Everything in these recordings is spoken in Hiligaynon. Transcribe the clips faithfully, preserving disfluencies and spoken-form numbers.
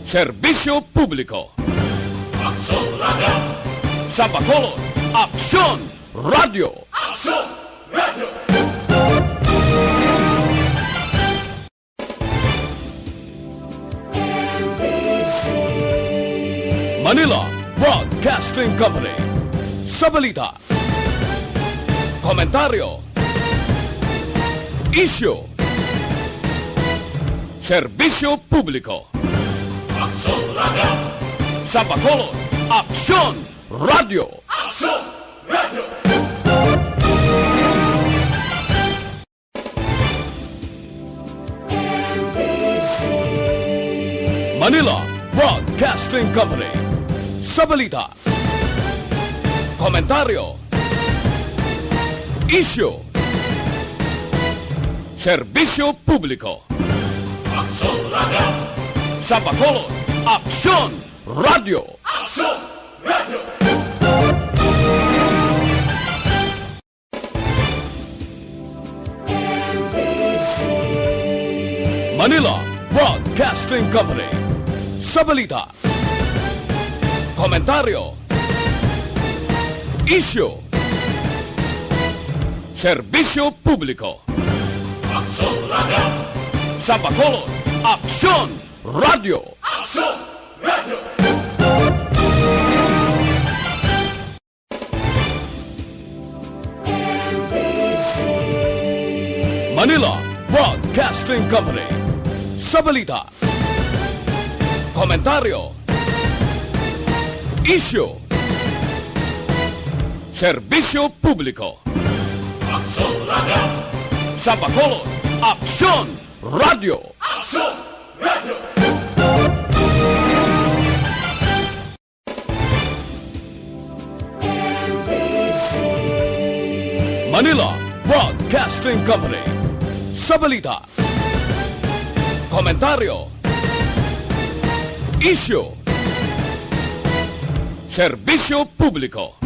Serbisyo Publiko. Aksyon Radio. Sa Bacolod, Aksyon Radio. Aksyon Radio. Manila Broadcasting Company. Sa balita, komentaryo, isyu, serbisyo publiko. Aksyon Radio. Sa Bacolod, Aksyon Radio. Aksyon Radio. Manila Broadcasting Company. Sa balita, komentaryo, isyu, serbisyo publiko. Aksyon Radio. Sa Bacolod, Aksyon Radio. Aksyon Radio. Manila Broadcasting Company. Sa balita, komentaryo, isyu, serbisyo publiko. Aksyon Radio. Sa Bacolod, Aksyon Radio. Aksyon Radio. Manila Broadcasting Company. Sa balita, komentaryo, isyu, serbisyo publiko. Aksyon Radio. Sa Bacolod, Aksyon Radio. Aksyon Radio. Manila Broadcasting Company. Sa balita, komentaryo, isyu, serbisyo publiko.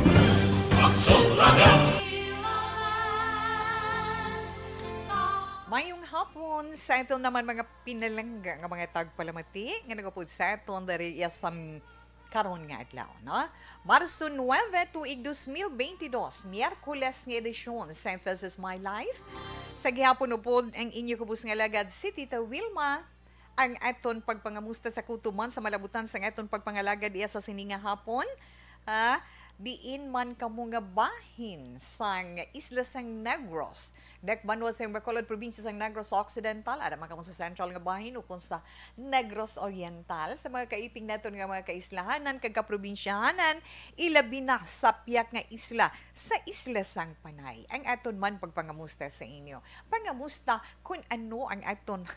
Aksyon Radio. Mayong hapon sa aton naman mga pinalangga nga mga tagpalamati nga nagapod sa aton diri iya sa karon nga adlaw, no? Marso nuebe, tuig dos mil beintidos, Miyerkules nga edisyon sa This Is My Life. Sa gihapon upod ang inyo kubos nga alagad, si Tita Wilma, ang aton pagpangamusta sa kutoman sa malabutan sang aton pagpangalagad iya sa sini nga hapon. Ah, diin man kamo nga bahin sang isla sang Negros, dakbayan sang Bacolod, probinsya sang Negros Occidental, ara man kamo sa central nga bahin ukon sa Negros Oriental, sa mga kaiping naton nga mga kaislahanan kag kaprobinsyahanan, ilabi na sa pihak nga isla, sa isla sang Panay. Ang aton man pagpangamusta sa inyo. Pangamusta kun ano ang aton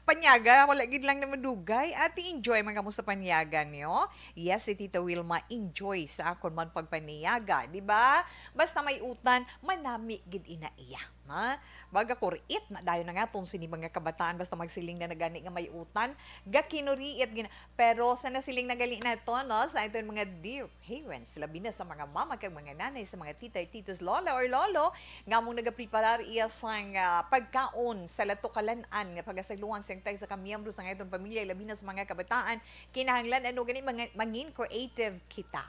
panyaga, wala gid lang na madugay. Ate, enjoy man kamo sa panyaga niyo. Yes, si Tita Wilma, enjoy sa akon man pagpaniyaga, di ba? Basta may utan, manami gid ina iya. Ha? Baga kuriit na dayon na nga tong sini mga kabataan, basta magsiling na nagani nga may utan, gakinuriit gina. Pero sa nasiling na gali nato, no, sa aton mga dear parents, labi na sa mga mama kag mga nanay, sa mga tita, titos, lola or lolo, nga among nagapreparar iya sang, ah, pagkaon sa latukalan-an nga pagasaylohan sang tagsa ka miyembro sang aton pamilya, labi na sa mga kabataan, kinahanglan ano gani mga, mangin creative kita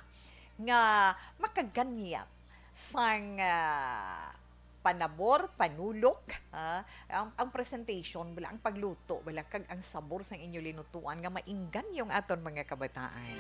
nga makaganyat sang, ah, panabor, panulok, ah, ang, ang presentation, bala, ang pagluto, bala, kag ang sabor sang inyo linutuan nga mainganyo ang aton mga kabataan.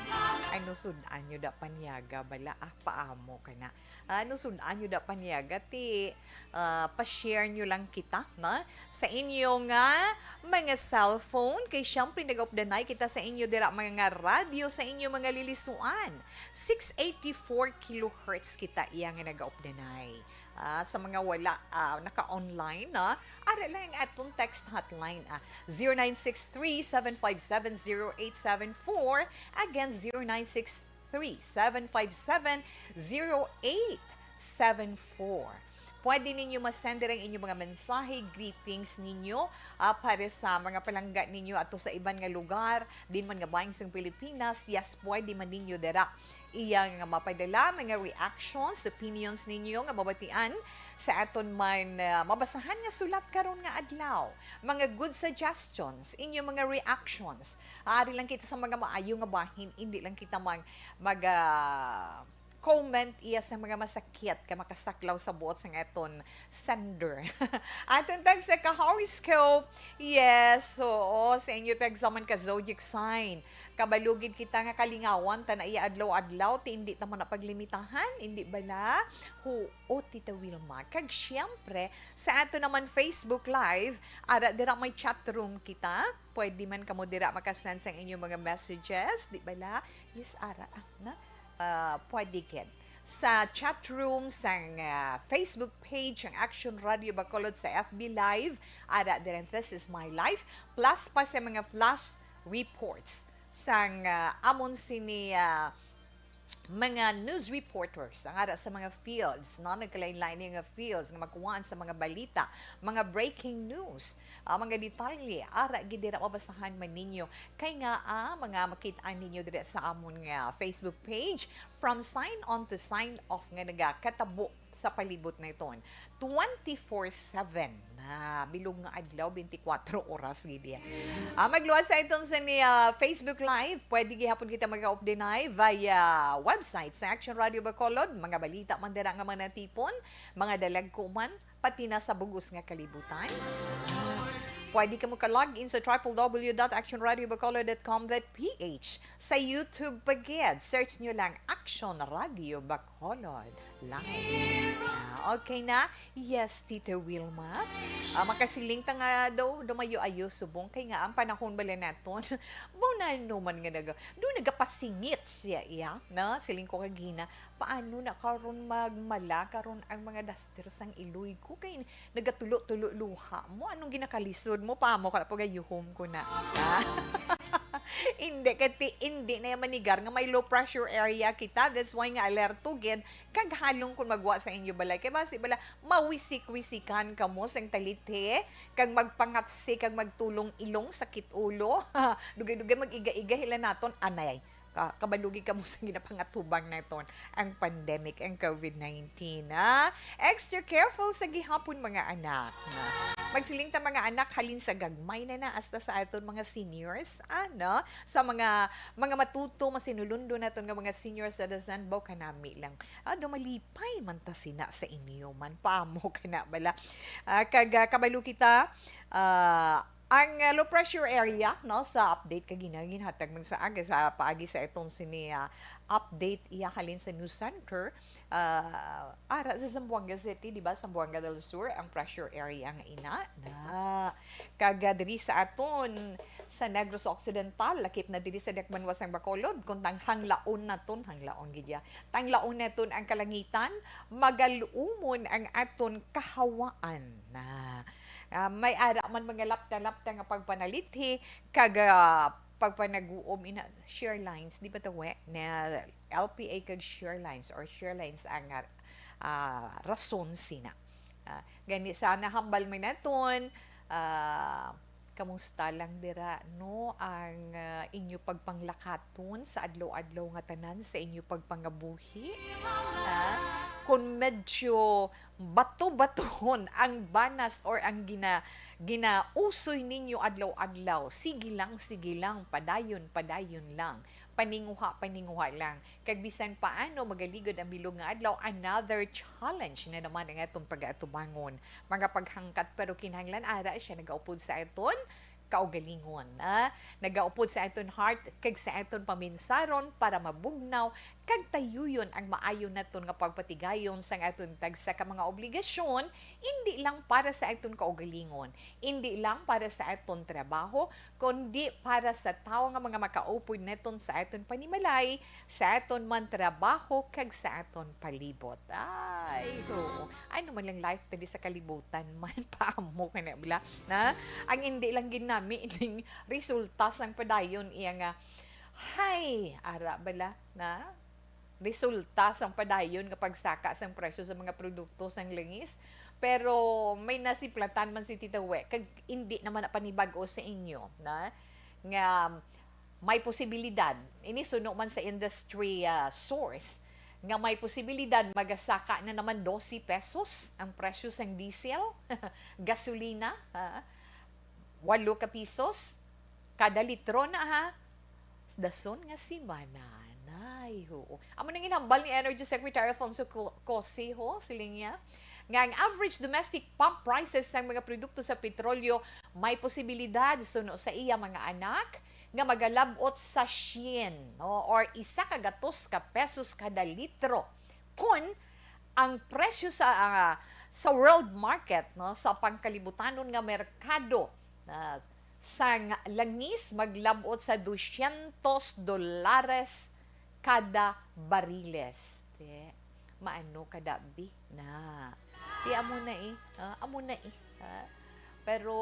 Ano sud-an nyo da panyaga, bala, ah, paamo ka na. Ano sud-an nyo da panyaga, ti, ah, pa-share nyo lang kita, na? Sa inyo nga mga cellphone, kay siyempre nag-updanay kita sa inyo dira mga radyo, sa inyo mga lilisuan. Six eighty-four kilohertz kita iya nga nag-updanay. Ah, sa mga wala, ah, naka-online, na, ara lang ang atong text hotline, ah, zero nine six three, seven five seven, zero eight seven four. Again, zero nine six three, seven five seven, zero eight seven four. Pwede ninyo ma-send dira ang inyong mga mensahe, greetings ninyo, ah, para sa mga palangga ninyo ato sa iban nga lugar, din man nga bahin sang Pilipinas. Yes, pwede man ninyo dira iya nga mapadala, mga reactions, opinions ninyo nga mabatian sa aton man, ah, mabasahan nga sulat karon nga adlaw. Mga good suggestions, inyo mga reactions. Ari lang kita sa mga maayo nga bahin, hindi lang kita mang mag, ah, comment iya sa mga masakit ka makasaklaw sa buot sang aton sender. Aton tag sa ka-horoscope. Yes, oo, sa inyo tag sa man ka zodiac sign. Kabalugid kita nga kalingawan ta na iya adlaw-adlaw, ti hindi ta man na paglimitahan, hindi bala? Huo, Tita Wilma. Kag siyempre, sa ato naman Facebook Live, ara dira may chat room kita. Pwede man kamo dira makasend sang inyong mga messages, di bala? Yes, ara, ah, na? Ah, pwede gid. Sa chat room sang, ah, Facebook page ang Action Radio Bacolod, sa F B Live, ara dira This Is My Life, plus pa sa mga flash reports sang, ah, amon sini, ah, mga news reporters, ang ara sa mga fields, no? Nagkalain-lain nga fields nga makuhaan sa mga balita, mga breaking news, ah, mga detalye, ara gid dira mabasahan man ninyo. Kay nga, ah, mga makit-an ninyo dira sa amon nga Facebook page, from sign on to sign off nga nagakatabo sa palibot na iton. Twenty-four seven na bilog nga adlaw, twenty-four oras gid iya. Ah, magluwas sa iton sa ni, ah, Facebook Live, pwede gihapon kita mag-updinay via website sa Action Radio Bacolod, mga balita man dira nga mga natipon, mga dalagko man, pati na sa bugos nga kalibutan. Pwede kamo ka-log in sa triple W dot action radio bacolod dot com dot P H. Sa YouTube pa gid, search nyo lang Action Radio Bacolod Live. Ah, okay na? Yes, Tita Wilma. Ah, makasiling ta nga daw, dumayo-ayo subong kay nga ang panahon bala naton. Mo na naman nga naga, do nagapasingit siya iya, no? Siling ko kagina, paano na karon magmala karon ang mga daster sang iloy ko? Kay nagatulo-tulo luha mo. Anong ginakalisod mo? Paamo ka na pagayuhom ko na. Ah. Hindi, kati, hindi na yung manigar nga may low pressure area kita. That's why nga alerto gid. Kag halong kung magwa sa inyo balay. Kay basi bala, mawisik-wisikan kamo sang talithi. Kag magpangatsi, kag magtulong ilong, sakit ulo. Dugay-dugay mag-iga-iga hila naton. Anay. Ka-, kabalugi kamo sa ginapangatubang naton ang pandemic, ang covid nineteen, ha? Extra careful sa gihapon, mga anak, ha? Magsiling ta, mga anak, halin sa gagmay na na, hasta sa aton mga seniors, ano? Sa mga, mga matuto, masinulundon naton nga mga senior citizen, baw kanami lang. Ah, do malipay man ta sina sa inyo man, paamo ka na bala. Ah, kag, ah, kabalo kita, ah, ang, ah, low pressure area, no, sa update kagina ginhatag man sa aga, sa paagi sa iton sini, ah, update iya halin sa news center, ah, ara sa Zamboanga City, di ba? Zamboanga del Sur ang pressure area nga ina na. Kag, ah, diri sa aton sa Negros Occidental, lakip na diri sa dakbanuan sang Bacolod, kung tang hanglaon naton, hanglaon gid ya. Tanglaon naton ang kalangitan, magal-umon ang aton kahawaan na. Ah, may ara man mga lapta-lapta nga pagpanalithi, kag, ah, pagpanaguom ina shear lines, di ba tawe? Na L P A kag shear lines or shear lines ang, ah, rason sina. Ah, gani sana hambal man naton, ah, kamusta lang dira, no, ang, ah, inyo pagpanglakaton sa adlaw-adlaw nga tanan sa inyo pagpangabuhi? Ah, kung medyo bato-batohon ang banas or ang gina-, ginausoy ninyo adlaw-adlaw, sige lang, sige lang, padayon, padayon lang, paninguha, paninguha lang. Kag bisan paano magaligod ang bilog nga adlaw, another challenge na naman ang atong pag-atubangon. Mga paghangkat, pero kinahanglan ara siya nagaupod sa aton kaugalingon, ah, nagaupod sa aton heart kag sa aton paminsaron para mabugnaw kag tayuyon ang maayo naton nga pagpatigayon sang aton tagsa ka mga obligasyon, indi lang para sa aton kaugalingon, indi lang para sa aton trabaho, kundi para sa tawo nga mga makaupod naton sa aton panimalay, sa aton man trabaho, kag sa aton palibot. Ay, oo. Ano man lang life ta di sa kalibutan man, paamo ka na bala, na? Ang hindi lang ginami ning resulta sang padayon iya nga, hay, ara bala, na? resulta sang padayon nga pagsaka sang presyo sa mga produkto sang langis. Pero may nasiplatan man si Tita We, kag hindi naman na panibag-o sa inyo, na, nga may posibilidad, ini suno man sa industry, ah, source, nga may posibilidad magasaka na naman dose pesos ang presyo sang diesel, gasolina, ah, walo ka pisos kada litro na, ha. Sa dason nga semana, nay, oo. Amo nang ginhambal ni Energy Secretary Alfonso Co-, Cosijo, siling niya, nga ang average domestic pump prices sang mga produkto sa petrolyo may posibilidad suno sa iya mga anak nga magalab-ot sa syen, no, or isa ka gatos ka pesos kada litro, kun ang presyo sa, ah, sa world market, no, sa pangkalibutanon nga merkado, ah, sang langis maglab-ot sa dosyentos dolares kada bariles. Te, maano kada bi na? Te, amo na eh. Ah, amo na eh. Ah, pero,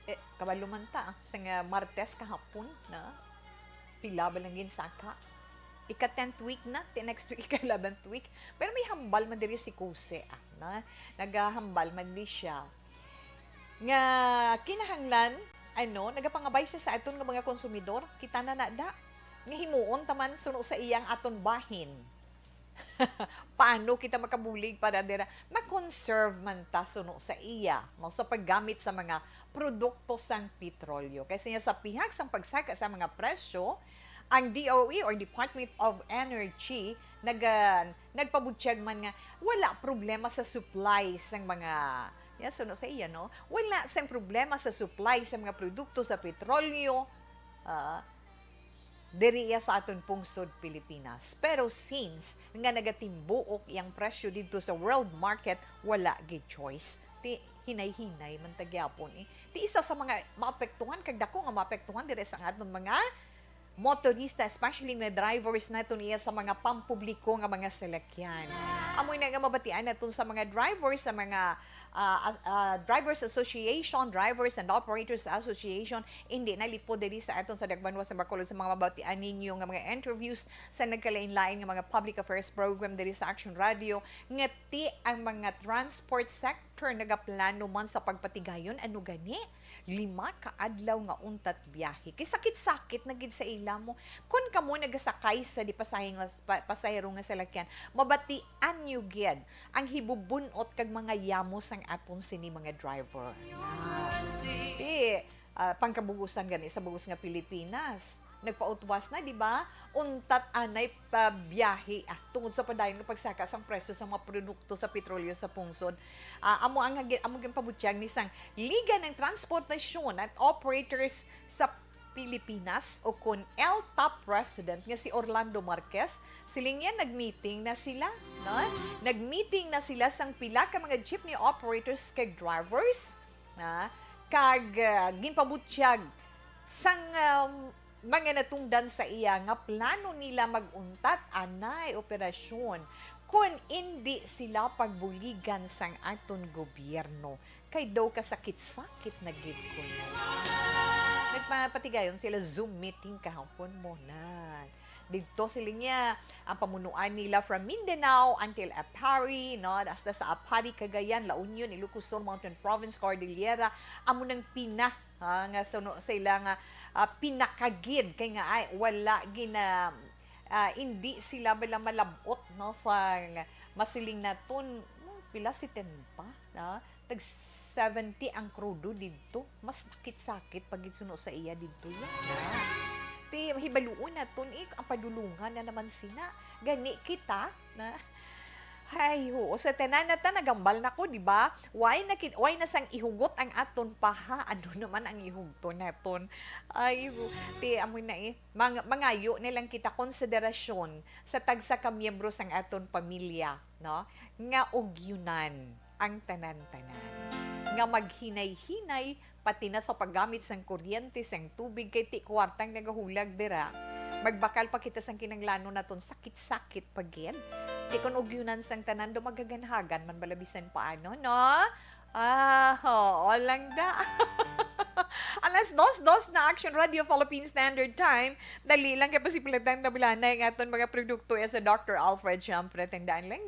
eh, kabalo man ta, ah, sa nga Martes kahapon na, pila ba lang ginsaka? Ika tenth week na, ti next week ika eleventh week. Pero may hambal man diri si Kuse, ah, na, nagahambal man di siya nga kinahanglan, ano, nagapangabay siya sa aton nga mga konsumidor. Kita na na da, nga himuon ta man suno sa iyang aton bahin. Paano kita makabulig para dira? Ma-conserve man ta suno sa iya, no, sa paggamit sa mga produkto sang petrolyo. Kay siya, sa pihak sang pagsaka sa mga presyo, ang D O E or Department of Energy naga-, nagpabutyag man nga wala problema sa supply sang mga, ya, suno sa iya, no? Wala sang problema sa supply sa mga produkto sa petrolyo, ah, diri iya sa aton pungsod Pilipinas. Pero since nga nagatimbuok iyang presyo didto sa world market, wala gid choice. Ti hinay-hinay man ta gyapon, eh. Ti isa sa mga maapektuhan, kag dako nga maapektuhan diri sa aton mga motorista, especially mga drivers naton iya sa mga pampubliko nga mga salakyan. Amoy na nga mabatian naton sa mga drivers, sa mga, ah, as-, ah, Drivers Association, Drivers and Operators Association, hindi na lipo diri sa aton sa Dagbanwa sa Bacolod sa mga mabatian ninyo nga mga interviews sa nagkalain-lain nga mga public affairs program diri sa Action Radio, nga ti ang mga transport sector nagaplano man sa pagpatigayon, ano gani, lima ka adlaw nga untat biyahe. Kay sakit-sakit na gid sa ila mo. Kun kamo nagasakay sa di pasahe nga, pa-, pasahero nga salakyan, mabatian niyo gid ang hibubun-ot kag mga yamo sang aton sini mga driver. Na. Ti, ah, pangkabugusan gani sa bug-os nga Pilipinas. Nagpautwas na, di ba? Untat anay pa biyahe, ah, tungod sa padayon nga pagsaka sang presyo sa mga produkto sa petrolyo sa pungsod. Ah, amo ang hagi-, amo ginpabutyag ni sang Liga ng Transportasyon at Operators sa Pilipinas, o kun L T O P President nga si Orlando Marquez. Siling niya, nag-meeting na sila, no? Nag-meeting na sila sang pila ka mga jeepney operators kag drivers, na, kag, ah, ginpabutyag sang, um, mga natungdan sa iya nga plano nila mag-untat anay operasyon kon indi sila pagbuligan sang aton gobyerno, kay daw kasakit-sakit na gid kuno. Nagpapatigayon sila Zoom meeting kahapon mo na. Didto sila niya, ang pamunuan nila from Mindanao until Aparri, no? Hasta sa Aparri, Cagayan, La Union, Ilocos Sur, Mountain Province, Cordillera, amo nang pina, ha, nga suno sa ila nga, ah, pinakagid kay nga ay wala gina, ah, hindi sila bala malabot, no, sa masiling naton, hmm, pila, setenta, no? Tag seventy ang krudo didto. Mas sakit-sakit pa gid suno sa iya didto, ya. Ti, hibaluon naton, eh, ang padulungan na naman sina. Gani kita, na, hay, oo, sa tanan na ta, nagambal na ko, di ba? Why na kit-, why na sang ihugot ang aton paha? Ano naman ang ihugto naton? Ay, ho-, ti, amo na, eh. Mang-, mangayo na lang kita konsiderasyon sa tagsa ka miyembro sang aton pamilya, no? Nga ugyunan ang tanan-tanan, nga maghinay-hinay pati na sa paggamit sang kuryente, sang tubig, kay ti kuwartang nagahulag dira. Magbakal pa kita sang kinahanglanon naton, sakit-sakit pa gid. Ti kon ugyunan sang tanan, do maghaganhagan man bala bisan paano, no? Ah, oo lang da. Alas dos, dos na, Action Radio Philippine Standard Time. Dali lang kay pasipilatan na bilanay ang aton mga produkto, eh, sa Doctor Alfred, syempre, tandaan lang.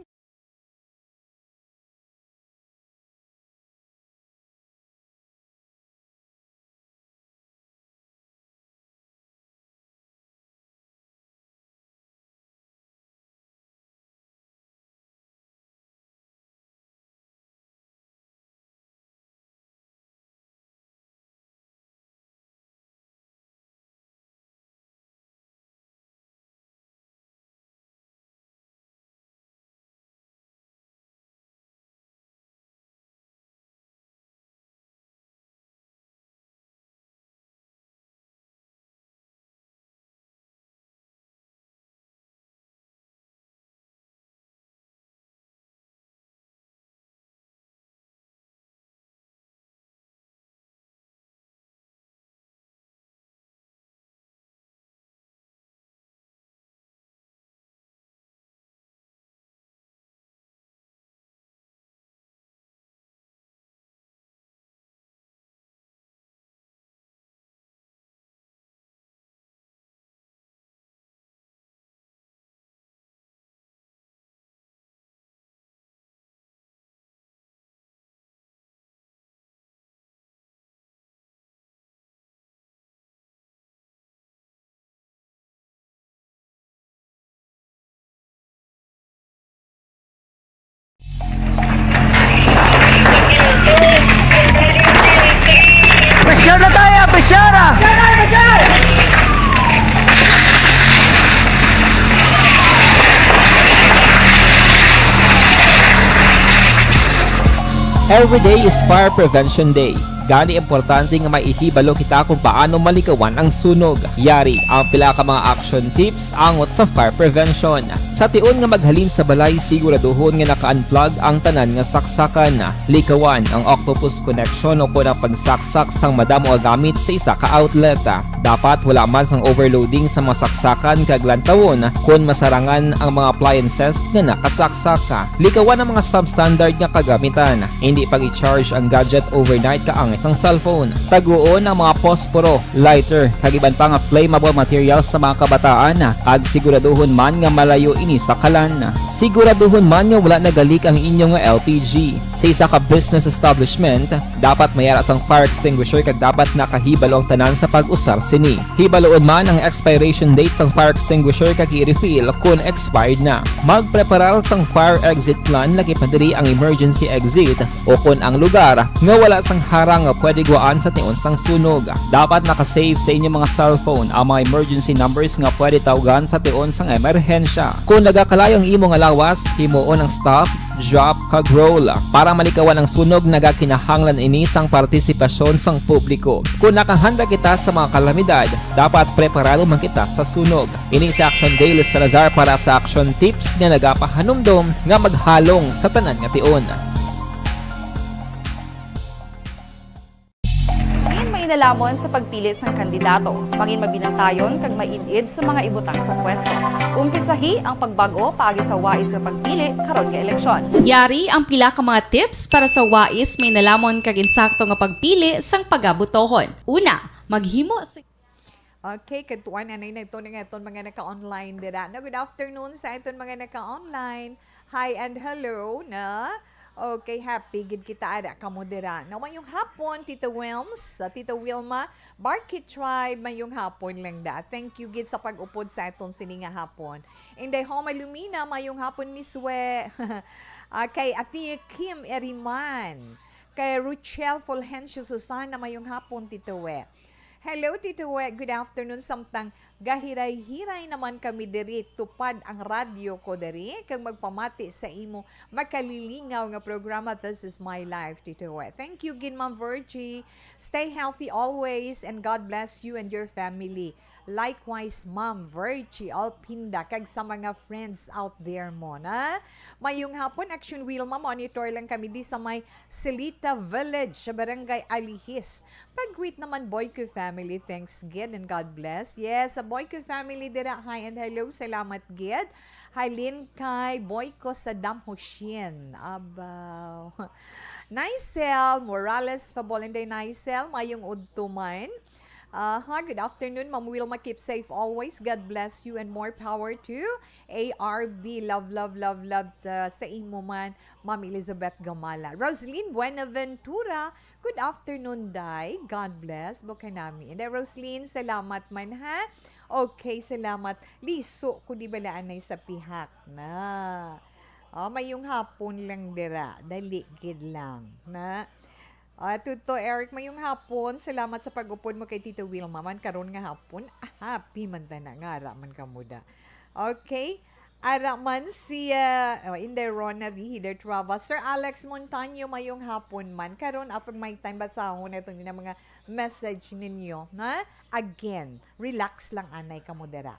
Pressure na tayo, pressure ah! Every day is Fire Prevention Day. Gani, importante nga maihibalo kita kung paano malikawan ang sunog. Yari ang pila ka mga action tips angot sa fire prevention. Sa tion nga maghalin sa balay, siguraduhon nga naka-unplug ang tanan nga saksakan. Likawan ang octopus connection o kon ang pagsaksak sang madamo nga gamit sa isa ka outlet. Dapat wala man sang overloading sa mga saksakan kag lantawon kon masarangan ang mga appliances nga nakasaksak. Likawan ang mga substandard nga kagamitan. Hindi pag-i-charge ang gadget overnight kaangay sang cellphone. Taguon ang mga posporo, lighter, kag iban pa nga flammable materials sa mga kabataan, kag siguraduhon man nga malayo ini sa kalan. Siguraduhon man nga wala nagalik ang inyo nga L P G. Sa isa ka business establishment, dapat may ara sang fire extinguisher kag dapat nakahibalo ang tanan sa pag-usar sini. Hibaluon man ang expiration date sang fire extinguisher kag i-refill kon expired na. Magpreparar sang fire exit plan, lakip na diri ang emergency exit o kon ang lugar nga wala sang harang nga pwede guwaan sa tion sang sunog. Dapat naka-save sa inyo mga cellphone ang mga emergency numbers nga pwede tawgan sa tion sang emerhensya. Kon nagakalayo ang imo nga lawas, himuon ang stop, drop, kag roll. Para malikawan ang sunog, nagakinahanglan ini sang partisipasyon sang publiko. Kon nakahanda kita sa mga kalamidad, dapat preparado man kita sa sunog. Ini si Action Dale Salazar para sa Action Tips nga nagapahanumdom nga maghalong sa tanan nga tion. Mangin mainalamon sa pagpili sang kandidato. Mangin mabinantayon kag maid-id sa mga ibutang sa pwesto. Umpisahi ang pagbag-o paagi sa wais nga pagpili karon nga eleksyon. Yari ang pila ka mga tips para sa wais, mainalamon kag insakto nga pagpili sang pagabutohon. Una, maghimo sa Okay, kadtuan anay na ito nga aton mga naka-online dira. Na, good afternoon sa aton mga naka-online. Hi and hello na. Okay, happy gid kita ada kamo dira. Na, mayong hapon, Tita Wilms, sa Tita Wilma, Barkit Tribe, mayong hapon lang da. Thank you gid sa pag-upod sa aton sini nga hapon. Inday Homa Lumina, mayong hapon, Miss We. Ah, kay Ate Kim Eriman. Kay Ruchel Fulgencio Susana, mayong hapon, Tita We. Hello, Tito We. Good afternoon. Samtang gahiray-hiray naman kami diri, tupad ang radyo ko diri, kag magpamati sa imo makalilingaw nga programa, This Is My Life, Tito We. Thank you gid, Ma'am Virgie. Stay healthy always, and God bless you and your family. Likewise, Ma'am Virgie Alpinda, kag sa mga friends out there mo na. Mayong hapon, Action Wilma. Monitor lang kami di sa may Silita Village, sa Barangay Alihis. Pag-greet naman, Boyko family, thanks gid and God bless. Yes, sa Boyko family dira, hi and hello, salamat gid. Halin kay Boyko Saddam Hussein. Abaw. Nicel Morales Fabol, Inday Nicel, mayong udto man. Aha, good afternoon, Ma'am Wilma. Keep safe always. God bless you and more power to A R B. Love, love, love, love, uh, sa imo man, Ma'am Elizabeth Gamala. Roslyn Buenaventura, good afternoon, Day. God bless. Bukay nami. And Roslyn, salamat man, ha? Okay, salamat. Liso ko di bala anay sa pihak na. Oh, mayong hapon lang dira. Dali gid lang, na. Ah, Tuto Eric, mayong hapon. Salamat sa pag-upod mo kay Tito Wilma man karon nga hapon. Ah, happy man ta na nga ara man kamo da. Okay. Ara man si, ah, oh, Inday Rona Rihider Trava. Sir Alex Montaño, mayong hapon man. Karon, after my time, basahon naton nga mga message ninyo, ha? Again, relax lang anay kamo dira.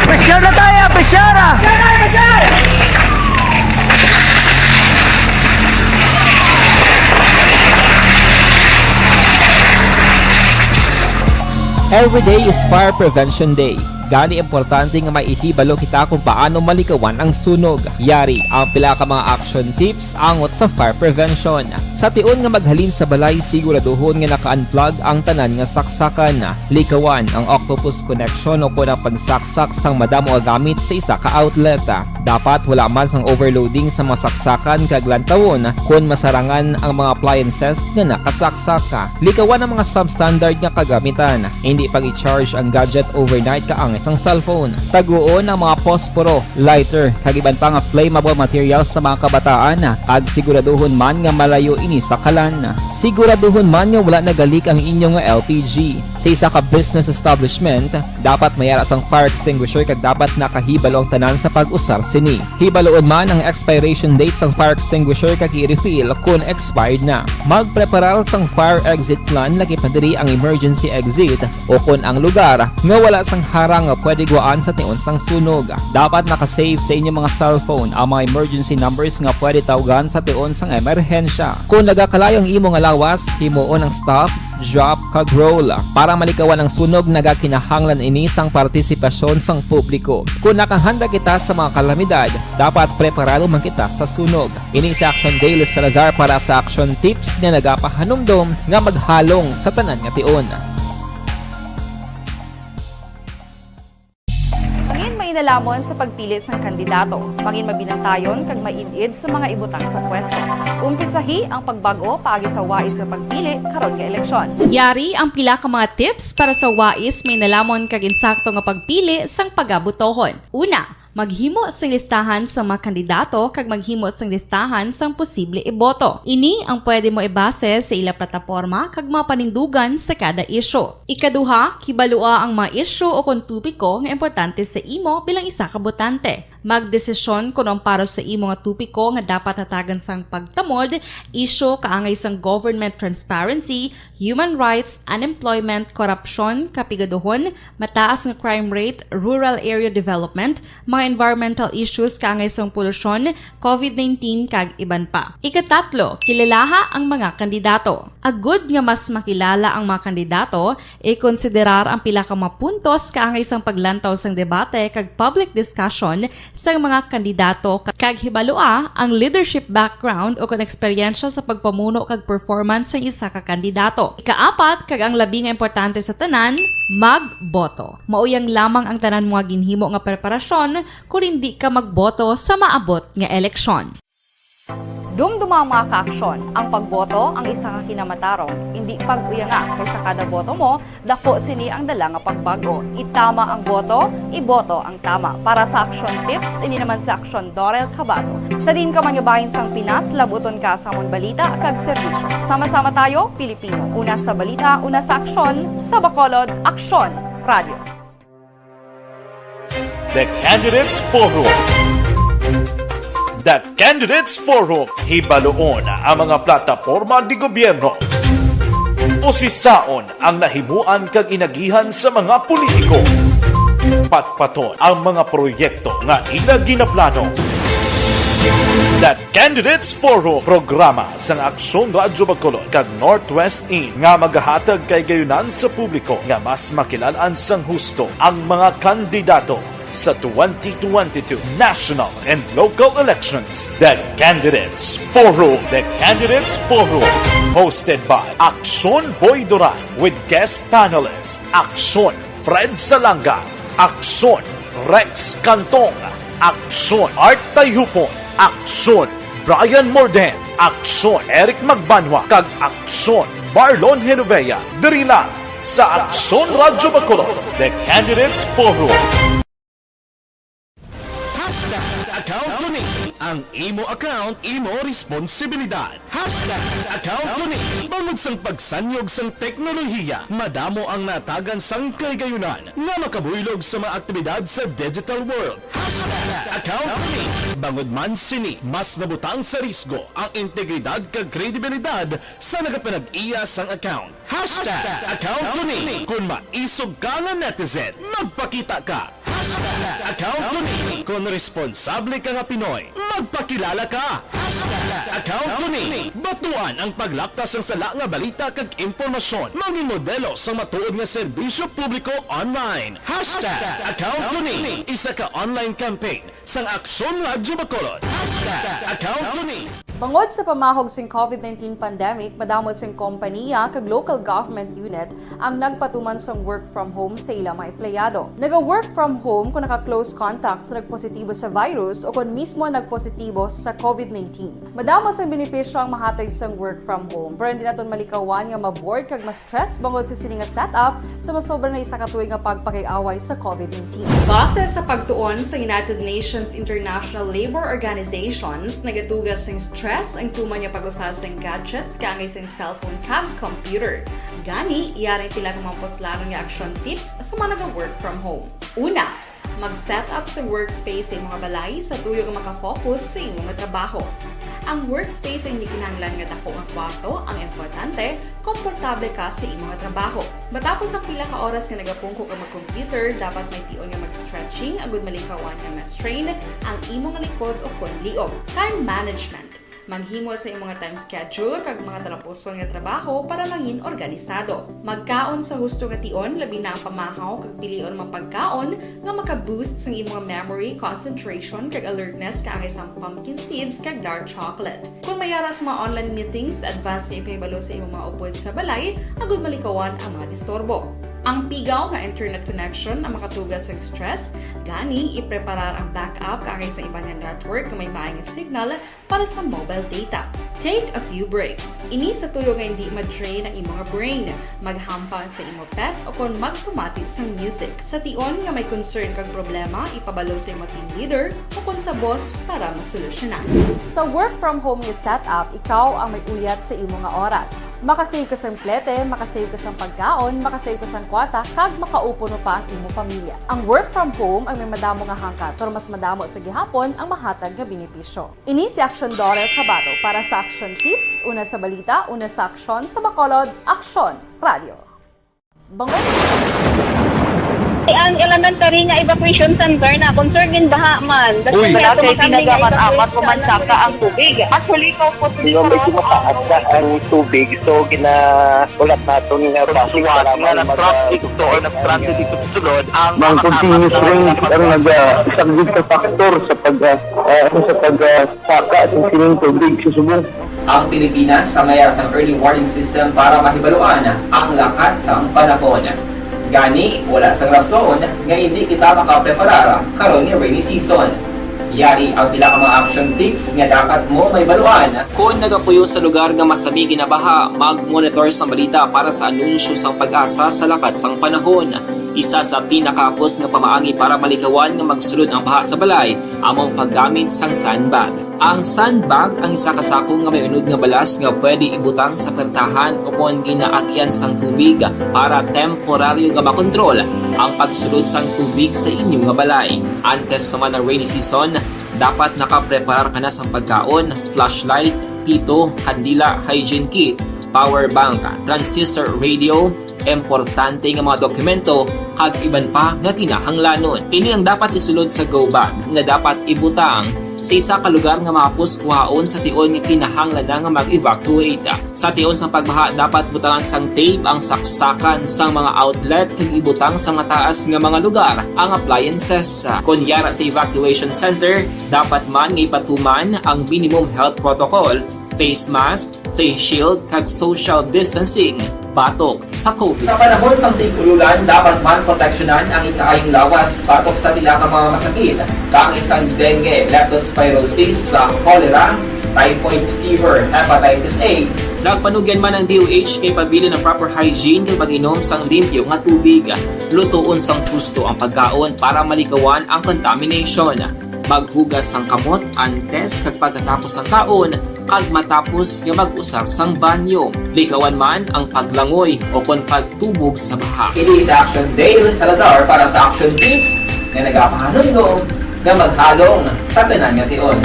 Pressure na tayo, pressure ah! Every day is Fire Prevention Day. Gani, importante nga may ihibalo kita kung paano malikawan ang sunog. Yari ang pila ka mga action tips angot sa fire prevention. Sa tion nga maghalin sa balay, siguraduhon nga naka-unplug ang tanan nga saksakan. Likawan ang octopus connection o kon ang pagsaksak sang madamo nga gamit sa isa ka outlet. Dapat wala man sang overloading sa mga saksakan kag lantawon kon masarangan ang mga appliances nga nakasaksak. Likawan ang mga substandard nga kagamitan. Hindi pag-i-charge ang gadget overnight kaangay sang cellphone. Taguon ang mga posporo, lighter, kag iban pa nga flammable materials sa mga kabataan, kag siguraduhon man nga malayo ini sa kalan. Siguraduhon man nga wala nagalik ang inyo nga L P G. Sa isa ka business establishment, dapat may ara sang fire extinguisher kag dapat nakahibalo ang tanan sa pag-usar sini. Hibaloon man ang expiration date sang fire extinguisher kag i-refill kon expired na. Magpreparar sang fire exit plan, lakip na diri ang emergency exit o kon ang lugar nga wala sang harang nga pwede gwaan sa tion sang sunog. Dapat naka-save sa inyo mga cellphone ang mga emergency numbers nga pwede tawgan sa tion sang emerhensya. Kon nagakalayo ang imo nga lawas, himuon ang stop, drop, kag roll. Para malikawan ang sunog, nagakinahanglan ini sang partisipasyon sang publiko. Kon nakahanda kita sa mga kalamidad, dapat preparado man kita sa sunog. Ini si Action Dale Salazar para sa Action Tips nga nagapahanumdom nga maghalong sa tanan nga tion. Mangin mainalamon sa pagpili sang kandidato. Mangin mabinantayon kag maid-id sa mga ibutang sa pwesto. Umpisahi ang pagbag-o paagi sa wais nga pagpili karon nga eleksyon. Yari ang pila ka mga tips para sa wais, mainalamon kag insakto nga pagpili sang pagabotohon. Una, Maghimo sing listahan sa mga kandidato kag maghimo sing listahan sang posible iboto. Ini ang pwede mo ibase sa ila plataporma kag mga panindugan sa kada isyu. Ikaduha, kibalua ang mga isyu o kon topiko nga importante sa imo bilang isa ka botante. Magdesisyon kon ang para sa imo nga topiko nga dapat hatagan sang pagtamod, isyu kaangay sang government transparency, human rights, unemployment, korupsyon, kapigaduhon, mataas nga crime rate, rural area development, mga environmental issues kaangay sang polusyon, covid nineteen, kag iban pa. Ikatatlo, kilalaha ang mga kandidato. Agud nga mas makilala ang mga kandidato, ikonsiderar ang pila ka mga puntos kaangay sang paglantaw sang debate kag public discussion sang mga kandidato kag hibalua ang leadership background o kon eksperyensya sa pagpamuno kag performance sang isa ka kandidato. Ikaapat, kag ang labi nga importante sa tanan, magboto. Mao yang lamang ang tanan mo nga ginhimo nga preparasyon kon indi ka magboto sa maabot nga eleksyon. Dumduma ang mga kaaksyon. Ang pagboto ang isa ka kinamatarong. Indi pag-uyanga, kay sa kada boto mo, dako sini ang dala nga pagbag-o. Itama ang boto, iboto ang tama. Para sa Aksyon Tips, ini naman si Aksyon Dorel Cabato. Sa diin ka man nga bahin sang Pinas, labuton ka sa amon balita kag serbisyo. Sama-sama tayo, Pilipino. Una sa balita, una sa aksyon, sa Bacolod, Aksyon Radio. The Candidates Forum. The Candidates Forum, hibaluon ang mga plataporma di gobyerno. Usisaon ang nahimuan kag inagihan sa mga politiko. Patpaton ang mga proyekto nga ila ginaplano. The Candidates Forum, programa sang Aksyon Radyo Bacolod kag Northwest In nga magahatag kahigayonan sa publiko nga mas makilalan sang husto ang mga kandidato sa twenty twenty-two national and local elections. The Candidates Forum. The Candidates Forum, hosted by Aksyon Boy Duran with guest panelist Aksyon Fred Salanga, Aksyon Rex Cantong, Aksyon Art Tayhupon, Aksyon Brian Morden, Aksyon Eric Magbanwa, kag Aksyon Marlon Genovea. Diri lang sa Aksyon Radyo Bacolod, The Candidates Forum. Hashtag account ko ni. Ang imo account, imo responsibilidad. Hashtag account ko ni. Bangod sang pagsanyog sang teknolohiya, madamo ang natagan sang kahigayunan nga makabuylog sa mga aktibidad sa digital world. Hashtag account ko ni. Bangod man sini, mas nabutang sa risgo ang integridad kag kredibilidad sa nagapanag-iya sang account. Hashtag account ko ni. Kon maisog ka nga netizen, magpakita ka. Hashtag account ko ni. Kon responsable ka nga Pinoy, magpakilala ka. Hashtag account ko ni. Batuan ang paglapta sang sala nga balita kag impormasyon. Mangin modelo sang matuod nga serbisyo publiko online. Hashtag account ko ni. Isa ka online campaign sang Aksyon Radyo Bacolod. Hashtag account ko ni. Bangod sa pamahog sing covid nineteen pandemic, madamo sing kompaniya kag local government unit ang nagpatuman sang work from home sa ila mga empleyado. Naga-work from home kung naka-close contact sa nagpositibo sa virus o kon mismo nagpositibo sa covid nineteen. Madamo sang benepisyo ang mahatag sang work from home, pero hindi naton malikawan nga ma-bored kag ma-stress bangod sa sini nga setup sa masobra na isa ka tuig nga pagpakig-away sa covid nineteen. Base sa pagtuon sa United Nations International Labour Organizations, nagatuga sing stress ang tuman nga pag-usa sang gadgets kaangay sang cellphone kag computer. Gani, yari pila ka mga puslanon nga action tips sa mga naga-work from home. Una, mag-set up sa workspace sa imo nga balay sa tuyo nga maka-focus sa imo nga trabaho. Ang workspace ay hindi kinahanglan nga dako nga kwarto, ang importante, komportable ka sa imo nga trabaho. Matapos ang pila ka oras nga nagapungko ka mag-computer, dapat may tion nga mag-stretching agud malikawan nga ma-strain ang imo nga likod o kon liog. Time management. Maghimo sa imo nga time schedule kag mga talapuson nga trabaho para mangin organisado. Magkaon sa husto nga tion, labi na ang pamahaw kag pilion mga pagkaon nga maka-boost sang imo nga memory, concentration, kag alertness kaangay sang pumpkin seeds kag dark chocolate. Kon may ara sa mga online meetings, advance nga ipahibalo sa imo mga upod sa balay agud malikawan ang mga disturbo. Ang pigaw nga internet connection ang makatuga sa stress, gani ipreparar ang backup kaangay sa iban nga network nga may maay nga signal para sa mobile data. Take a few breaks. Ini sa tuyo nga hindi ma-drain ang imo nga brain, maghampang sa imo pet o kon magpamati sang music. Sa tion nga may concern kag problema, ipabalo sa imo team leader o kon sa boss para masolusyonan. Sa work from home nga setup, ikaw ang may uyat sa imo nga oras. Makasave ka sang plete, makasave ka sang pagkaon, makasave ka sang kwata, kag makaupo no pa ang imo pamilya. Ang work from home ang may madamo nga hangkat, pero mas madamo sa gihapon ang mahatag nga benepisyo. Ini si Action Daughter Kabato para sa Action Tips, una sa balita, una sa aksyon, sa Bacolod, Aksyon Radio. Bangon. Ang elementary nga evacuation center na concern din baha man. Uy, wala kay tinaga man amat ko man saka ang tubig. Actually, ko po. Medyo mataas na ang tubig, so ginaulat naton nga basi nga nag-traffic to or nag-transit dito sa sulod ang mga continuous rain ang nag-, ah, isang big factor sa pag, ah, ah, sa pag, ah, saka sa sining tubig sa subong. Ang Pilipinas ang may sang early warning system para mahibaluan ang lakat sang panahon. Gani, wala sang rason nga hindi kita makapreparar karon nga rainy season. Yari ang pila ka mga action tips nga dapat mo mahibaluan. Kon nagapuyo sa lugar nga masami ginabaha, mag-monitor sang balita para sa anunsyo sang PAGASA sa lakat sang panahon. Isa sa pinakahapos nga pamaagi para malikawan nga magsulod ang baha sa balay amo ang paggamit sang sandbag. Ang sandbag ang isa ka sako nga may unod nga balas nga pwede ibutang sa pertahan o kon ginaagian sang tubig para temporaryo nga makontrol ang pagsulod sang tubig sa inyo nga balay. Antes pa man ang rainy season, dapat nakapreparar ka na sang pagkaon, flashlight, pito, kandila, hygiene kit, power bank, transistor radio, importante nga mga dokumento, kag iban pa nga kinahanglanon. Ini ang dapat isulod sa go bag nga dapat ibutang sa isa ka lugar nga mahapos kuhaon sa tion nga kinahanglan na nga mag-evacuate. Sa tion sang pagbaha, dapat butangan sang tape ang saksakan sang mga outlet kag ibutang sa mataas nga mga lugar ang appliances. Kon yara sa evacuation center, dapat man nga ipatuman ang minimum health protocol, face mask, face shield, kag social distancing batok sa COVID. Sa panahon sang tig-ululan, dapat man proteksyonan ang ikaayong lawas batok sa pila ka mga masakit, kaangay sang dengue, leptospirosis, sa cholera, typhoid fever, hepatitis A. Nagpanugyan man ang D O H nga ipabilin ang proper hygiene kag pag-inom sang limpyo nga tubig. Lutoon sang husto ang pagkaon para malikawan ang contamination. Maghugas sang kamot antes kag pagkatapos sang kaon, kag matapos nga mag-usar sang banyo. Likawan man ang paglangoy o kon pagtubog sa baha. Ini si Action Dale Salazar para sa Action Tips nga nagapahanumdom nga maghalong sa tanan nga tion.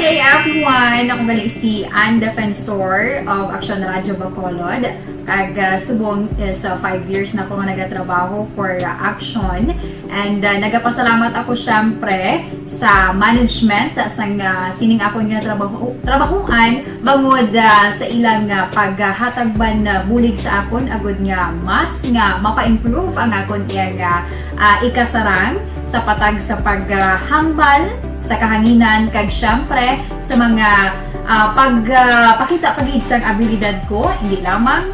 Good day, everyone! Ako gali si Ann Defensor of Action Radio Bacolod. Kag, ah, subong is, ah, five years na ako nga nagatrabaho for, ah, Action. And, ah, nagapasalamat ako, syempre, sa management, ah, sang, ah, sining akon nga trabaho, trabahoan, bangod, ah, sa ilang, ah, paghatag man, ah, bulig sa akon, agud nga mas nga mapa-improve ang akon iyang, ah, ah, ikasarang sa patag sa paghambal sa kahanginan, kag, syempre, sa mga, ah, pag, ah, pakita pa gid sang abilidad ko, hindi lamang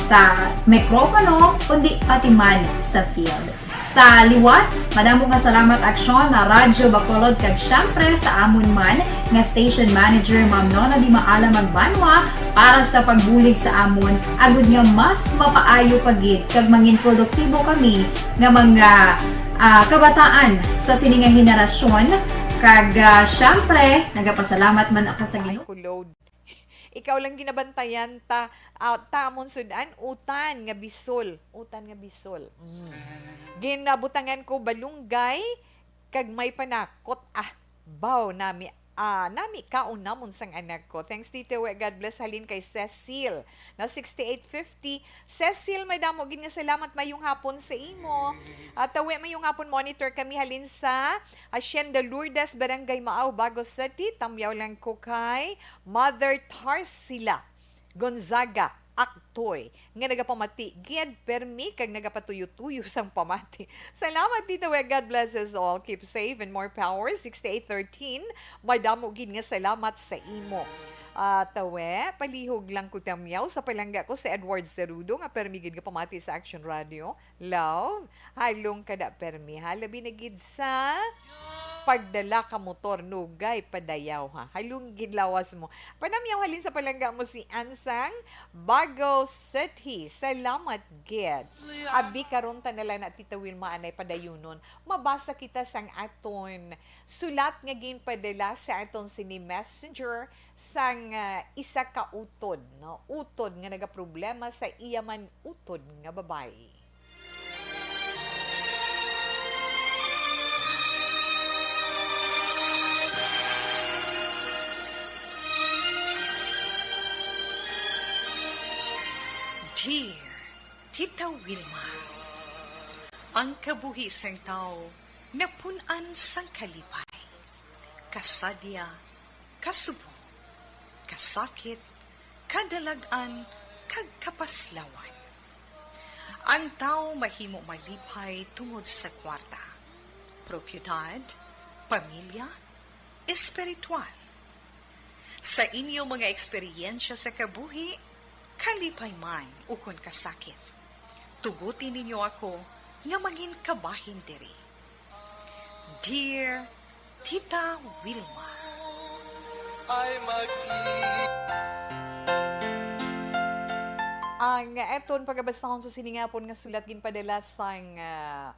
sa mikropono, kundi pati man sa field. Sa liwat, madamo nga salamat, Aksyon, na Radyo Bacolod, kag, syempre, sa amon man nga station manager, Ma'am Nona Di Maala Magbanwa, para sa pagbulig sa amon, agud nga mas mapaayo pa gid kag mangin produktibo kami nga mga, ah, kabataan sa sini nga henerasyon. Kag, ah, syempre, nagapasalamat man ako sa Ginoo. Ay, ku load. Ikaw lang ginabantayan ta, ah, ta amon sud-an, utan nga bisol. Utan nga bisol. Mm. Ginabutangan ko balunggay, kag may panakot. Ah, baw nami, ah, nami kaon namon sang anak ko. Thanks, Tito We. God bless. Halin kay Cecil. Now, sixty-eight fifty. Cecil, madamo gid nga salamat. Mayong hapon sa imo. At, uh, We, mayong hapon, monitor kami halin sa Hacienda Lourdes, Barangay Maao, Bagos City. Tamyaw lang ko kay Mother Tarsila Gonzaga. Aktoy, nga nagapamati gid permi kag nagapatuyo-tuyo sang pamati. Salamat, Tita We. God bless us all. Keep safe and more power. Sixty-eight thirteen. Madamo gid nga salamat sa imo. Ah, Tawe, palihog lang ko tamyaw sa palangga ko si Edward Cerudo nga permi gid nga pamati sa Action Radio. Love, halong kada permi, ha? Labi na gid sa pagdala ka motor, nugay, padayaw, ha? Halong gid lawas mo. Panamyaw halin sa palangga mo si Ansang, Bago City. Salamat gid. Abi karon ta na lang na, Tita Wilma, anay padayunon. Mabasa kita sang aton sulat nga ginpadala sa aton sini messenger sang, ah, isa ka utod, no? Utod nga nagaproblema sa iya man utod nga babayi. Dear Tita Wilma, ang kabuhi sang tawo napun-an sang kalipay, kasadya, kasubong, kasakit, kadalag-an, kag kapaslawan. Ang tawo mahimo malipay tungod sa kwarta, propiedad, pamilya, espiritual. Sa inyo mga eksperyensya sa kabuhi, kalipay man ukon kasakit, tuguti ninyo ako nga mangin kabahin diri. Dear Tita Wilma. Ay, mag- Ang eton pagabasahon sa sini nga hapon nga sulat ginpadala sang, ah,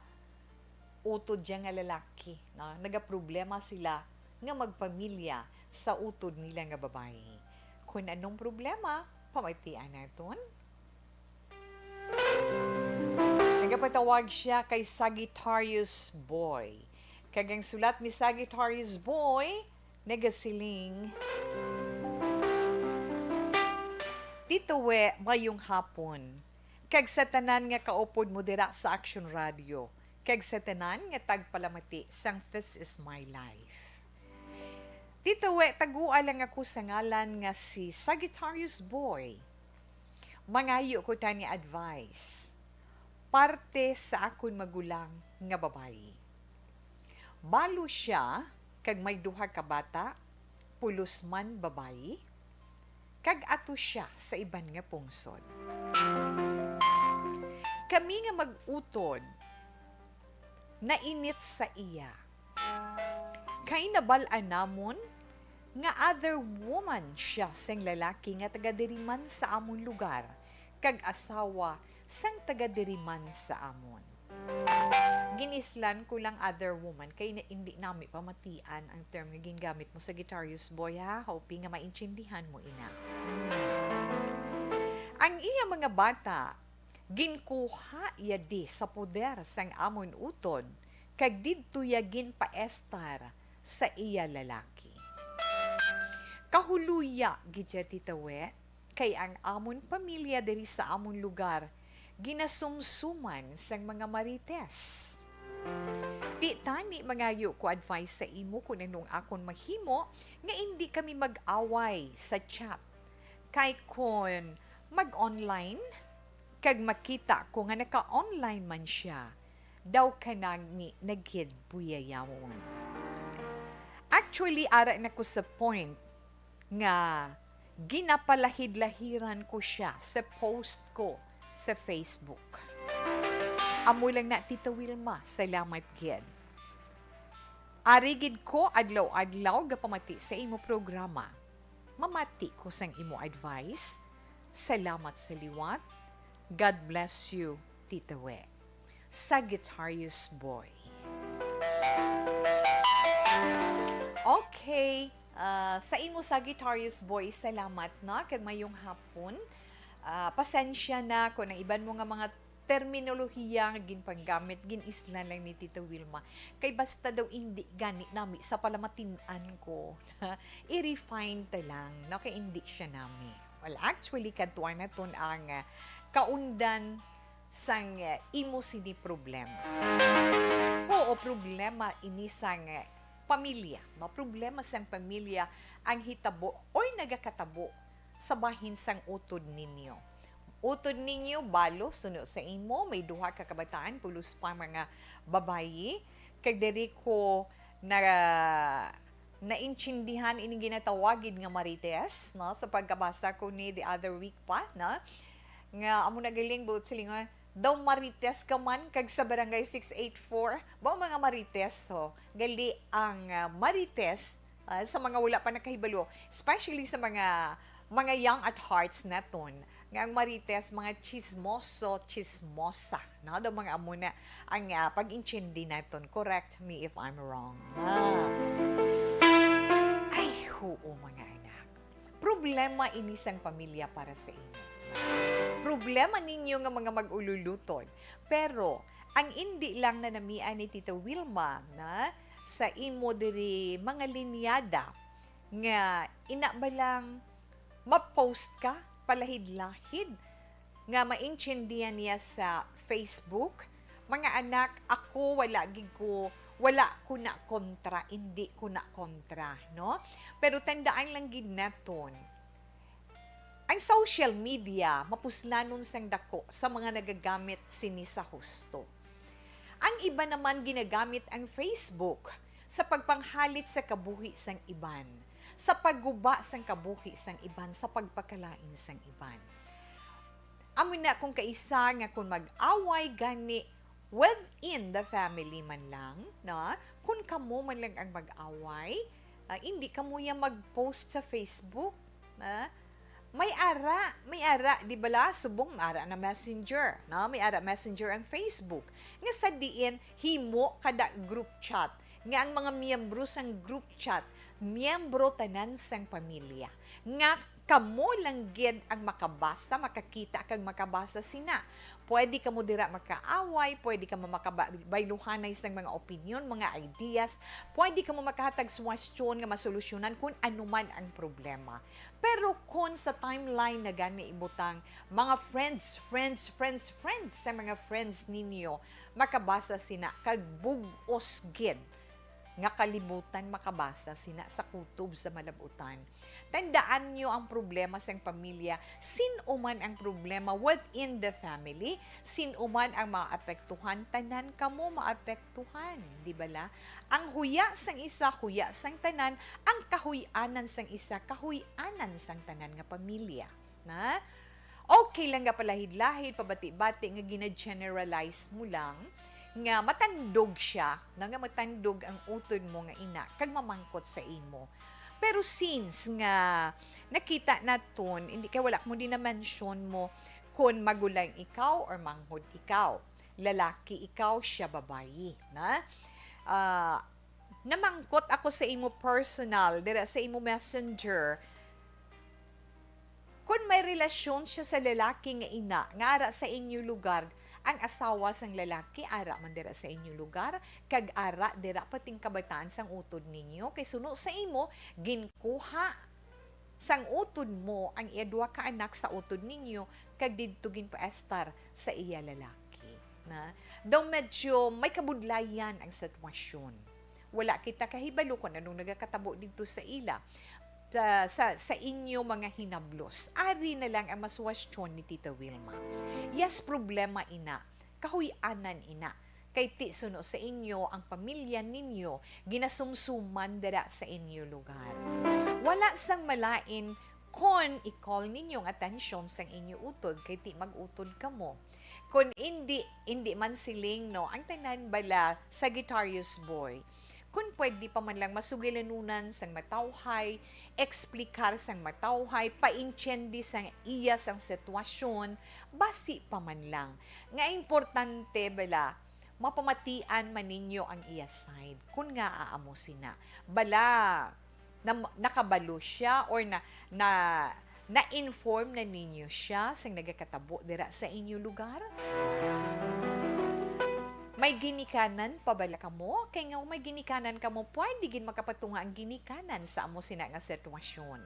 utod dya nga lalaki, no? Nagaproblema sila nga magpamilya sa utod nila nga babayi. Kun anong problema, pamatian naton. Nagapatawag siya kay Sagittarius Boy. Kag ang sulat ni Sagittarius Boy, nagasiling, Tito We, mayong hapon. Kag sa tanan nga kaupod mo dira sa Action Radio, kag sa tanan nga tagpalamati sang This Is My Life. Tito We, tagua lang ako sa ngalan nga si Sagittarius Boy. Mangayo ko tani advice. Parte sa akon magulang nga babayi. Balo sia kag may duha ka bata, pulos man babayi, kag ato sia sa iban nga pungsod. Kami nga mag-utod, nainit sa iya. Kay nabal-an namon nga other woman sia sing lalaki nga taga diri man sa amon lugar, kag asawa sang taga diri man sa amon. Ginislan ko lang other woman kay na, indi nami pamatian ang term nga gingamit mo, Sagittarius Boy, ha? Hoping nga maintindihan mo ina. Hmm. Ang iya mga bata, ginkuha iya di sa poder sang amon utod, kag didto iya ginpaestar sa iya lalaki. Kahuluya gid siya, Tita We, kay ang amon pamilya diri sa amon lugar ginasumsuman sang mga marites. Ti tani mangayo ko advice sa imo kun anong akon mahimo nga indi kami mag-away sa chat. Kay kun mag-online kag makita ko nga naka-online man siya, daw kanami na gid buyayawon. Actually, ara na ko sa point nga ginapalahid-lahiran ko siya sa post ko sa Facebook. Amo lang na, Tita Wilma, salamat gid. Ari gid ko adlaw-adlaw gapamati sa imo programa. Mamati ko sang imo advice. Salamat sa liwat. God bless you, Tita We. Sagittarius Boy. Okay. Ah, sa imo, Sagittarius Boy, salamat na kag mayong hapon. Ah, pasensya na kung ang iban mo nga mga terminolohiya nga ginpanggamit, gin-islan lang ni Tita Wilma. Kay basta daw indi gani nami sa palamatin-an ko. I-refine ta lang, no? Kay indi siya nami. Well, actually, kadtuan naton ang, ah, kaundan sang, ah, imo sini problema. Oo, problema ini sang, ah, pamilya. No? Problema sang pamilya ang hitabo or nagakatabo sa bahin sang utod ninyo. Utod ninyo, balo, suno sa imo, may duha ka kabataan, pulos pa mga babayi. Kag diri ko na, naintindihan ining ginatawagid nga marites, no? Sa pagkabasa ko ni the other week pa, no? Nga amo na galing, buot silingon, daw marites ka man kag sa Barangay six eight four. Ba mga marites, ho? Gali ang, ah, marites, ah, sa mga wala pa nakahibalo, especially sa mga, mga young at hearts naton, nga ang marites, mga chismoso, chismosa, no? Daw mga amo na ang, ah, pag-intindi naton. Correct me if I'm wrong. Ah. Ay, huo, mga anak. Problema ini sang pamilya para sa inyo. Problema ninyo nga mga mag-ululutod. Pero, ang indi lang nanamian ni Tita Wilma na sa imo diri mga linyada nga ina ba lang ma-post ka palahid-lahid nga maintindihan niya sa Facebook, mga anak, ako wala gid ko, wala ko na kontra, indi ko na kontra, no? Pero tandaan lang gid naton, ang social media mapuslanon sang dako sa mga nagagamit sini sa husto. Ang iban naman ginagamit ang Facebook sa pagpanghalit sa kabuhi sang iban, sa pagguba sang kabuhi sang iban, sa pagpakalain sang iban. Amo na kung kaisa nga kung mag-away gani within the family man lang, na kung kamo man lang ang mag-away, ah, hindi kamo ya mag-post sa Facebook, na may ara, may ara, di bala, subong may ara na Messenger, no? May ara Messenger ang Facebook. Nga sa diin, himo kada group chat. Nga ang mga miyembro sang group chat, miyembro tanan sang pamilya. Nga kamo lang gid ang makabasa, makakita kag makabasa sina. Pwede kamo dira makaaway, pwede kamo makabayluhanay sang mga opinyon, mga ideas, pwede kamo makahatag suwestyon nga masolusyonan kung ano man ang problema. Pero kon sa timeline na gani ibutang, mga friends, friends, friends, friends sa mga friends ninyo, makabasa sina kag bug-os gid nga kalibutan makabasa sina sa kutob sa malabutan. Tandaan niyo ang problema sang pamilya, sin-o man ang problema within the family, sin-o man ang maapektuhan, tanan kamo maapektuhan, di bala? Ang huya sang isa, huya sang tanan, ang kahuy-anan sang isa, kahuy-anan sang tanan nga pamilya. Na? Okay lang nga palahid-lahid, pabati-bati nga gina-generalize mo lang nga matandog siya, na nga matandog ang utod mo nga ina, kag mamangkot sa imo. Pero since nga nakita naton, hindi kay wala mo din na-mention mo kung magulang ikaw or manghod ikaw, lalaki ikaw, siya babayi, na? Ah, namangkot ako sa imo personal, dira sa imo messenger, kung may relasyon siya sa lalaki nga ina, nga ara sa inyo lugar, ang asawa sang lalaki ara man dira sa inyo lugar, kag ara dira pating kabataan sang utod ninyo, kay suno sa imo, ginkuha sang utod mo ang iya duha ka anak sa utod ninyo, kag didto ginpaestar sa iya lalaki. Na? Daw medyo may kabudlayan ang sitwasyon. Wala kita kahibalo kung anong nagakatabo didto sa ila, sa, sa, sa inyo mga hinablos. Ari na lang ang masuwestyon ni Tita Wilma. Yes, problema ina. Kahuy-anan ina. Kay ti suno sa inyo, ang pamilya ninyo ginasumsuman dira sa inyo lugar. Wala sang malain kon i-call ninyo ang atensyon sang inyo utod, kay ti mag-utod kamo. Kon indi, indi man siling, no, ang tanan bala Sagittarius boy. Kon pwede pa man lang masugilanunan sang matawhay, eksplikar sang matawhay, paintiendi sang iya sang sitwasyon, basi pa man lang. Nga importante bala, mapamatian man ninyo ang iya side. Kun ngaa amo sina. Bala, na, nakabalo siya or na, na, na-inform na ninyo siya sang nagakatabo dira sa inyo lugar? May ginikanan pa bala kamo? Kay nga may ginikanan kamo, pwede gid makapatunga ang ginikanan sa amo sina nga sitwasyon.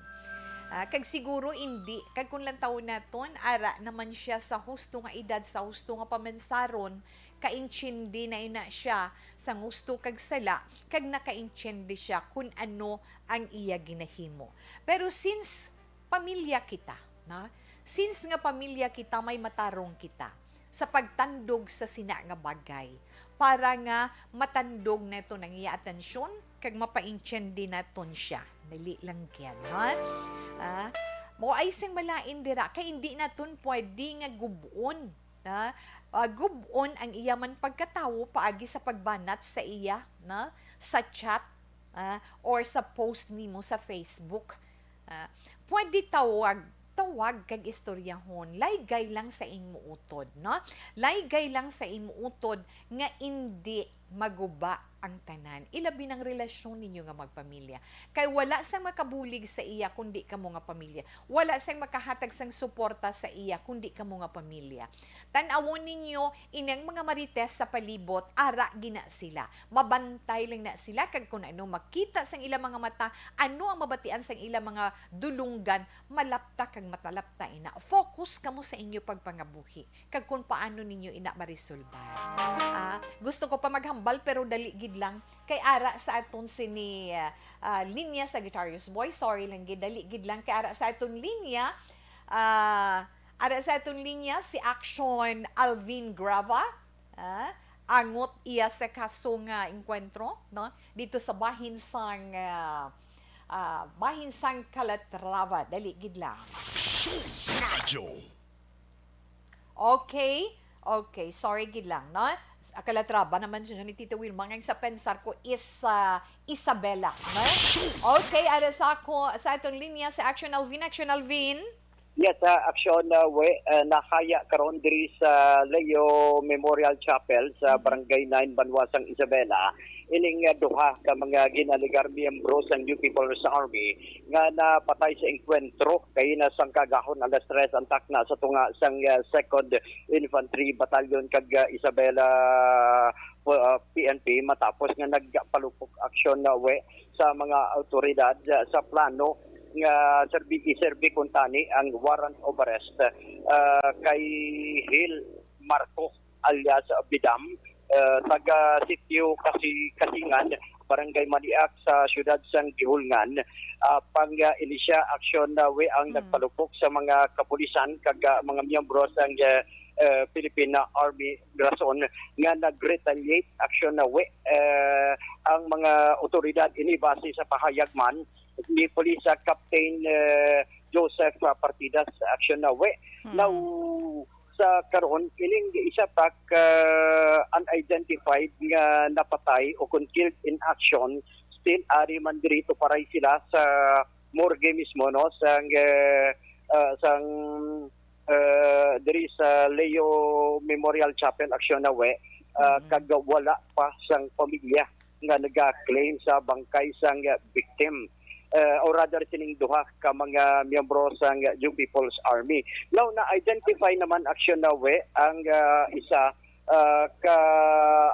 Ah, kag siguro indi, kag kung lantawon naton, ara naman siya sa husto nga edad, sa husto nga pamansaron, kaintindi na ina siya sa gusto kag sala, kag nakaintindi siya kun ano ang iya ginahimo. Pero since pamilya kita, na, Since nga pamilya kita, may matarong kita sa pagtandog sa sina nga bagay para nga matandog naton ang iya atensyon kag mapaintiende naton siya. Dali lang gid, ha? Ah, mao ay sing malain dira kay hindi naton pwede nga gub-on, ha? Ah, gub-on ang iya man pagkatawo paagi sa pagbanat sa iya, na, sa chat, ah, or sa post nimo sa Facebook. Ah, pwede tawag, tawag kag istoryahon. Laygay lang sa imo utod, no? Laygay lang sa imo utod nga indi maguba ang tanan. Ilabi ng relasyon ninyo nga magpamilya. Kay wala sang makabulig sa iya kundi kamo nga pamilya. Wala sang makahatag sang suporta sa iya kundi kamo nga pamilya. Tan-awon ninyo ining mga marites sa palibot, ara gina sila. Mabantay lang na sila, kag kun ano makita sang ila mga mata, ano ang mabatian sang ila mga dulunggan, malapta kag matalapta ina. Focus kamo sa inyo pagpangabuhi kag kung paano ninyo ina maresolbar. Ah, gusto ko pa maghambal pero dali gid lang kay ara sa aton sini, ah, ah, linya, Sagittarius Boy. Sorry lang gid, dali gid lang kay ara sa aton linya, ah, ara sa aton linya si Action Alvin Grava. Ah, angot iya sa kaso nga engkwentro, no? Dito sa bahin sang, ah, ah, bahin sang Calatrava. Dali gid lang. Radyo. Okay. Okay, sorry gid lang, no? Calatrava naman siya ni Tito Wilma. Ngayon sa pensar ko is, ah, Isabela, no? Okay, ara sa ako, sa atong linya, sa Action Alvin. Action Alvin. Yes, ah, Action, ah, we, ah, nahaya karon diri sa Leo Memorial Chapel sa Barangay nine, Banwa sang Isabela, ining, ah, duha ka mga ginalegar miyembro sang New People's Army nga napatay sa engkwentro kay na sang kagahon alas tres ang takna sa tunga sang, ah, Second Infantry Battalion kag, ah, Isabela, ah, P N P matapos nga nagpalupok aksyon na we sa mga awtoridad, ah, sa plano nga serbi-, iserbi kuntani ang warrant of arrest, ah, kay Hil Marco alias Bidam, ah, taga Sitio Kasi-, Kasingan, Barangay Maniak sa siyudad sang Guihulngan. Ah, pang, ah, inisya aksyon na we ang Mm. nagpalupok sa mga kapulisan kag, ah, mga miyembro sang, ah, ah, Philippine Army, rason nga nag-retaliate aksyon na we, ah, ang mga otoridad ini base sa pahayag man ni Police, ah, Captain, ah, Joseph, ah, Partidas aksyon na we. Mm. Now, sa karon, ining isa pa ka unidentified nga napatay o kon killed in action, still ari man diri, tuparay sila sa morgue mismo, no, sang, eh, ah, sang, eh, diri sa Leo Memorial Chapel, aksyon na we, ah, Mhm. kag wala pa sang pamilya nga naga-claim sa bangkay sang, ah, victim, eh, or rather sining duha ka mga miyembro sang New People's Army. Now, na-identify naman, aksyon na we, ang, ah, isa, ah, ka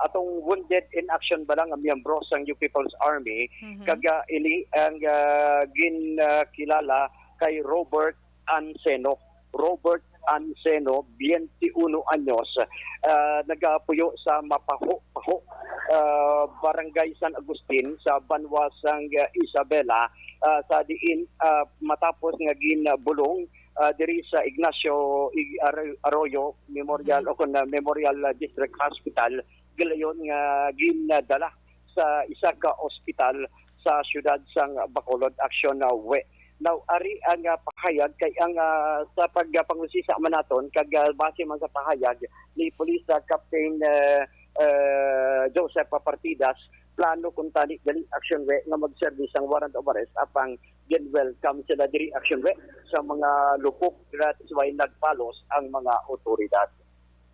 atong wounded in action ba lang nga miyembro sang New People's Army, Mhm. kag, ah, ini ang, ah, gin, ah, kilala kay Robert Anseno. Robert Anseno, biyente uno anyos, ah, nagapuyo sa Mapaho-paho, ah, Barangay San Agustin sa banwa sang, ah, Isabela, ah, sa diin, ah, matapos nga ginbulong, ah, diri sa Ignacio Ig-, Arroy-, Arroyo Memorial Mhm. o kon, ah, Memorial, ah, District Hospital, gilayon nga gindala sa isa ka ospital sa siyudad sang Bacolod, aksyon na we. Now, ari ang, ah, pahayag kay ang, ah, sa pagpangusisa man naton kag, ah, base man sa pahayag ni Police, ah, Captain, eh, eh, Joseph Partidas, plano kuntani gali, aksyon we, nga mag-serve sang warrant of arrest apang gin-welcome sila diri, aksyon we, sa mga lupok. That is why nagpalos ang mga otoridad.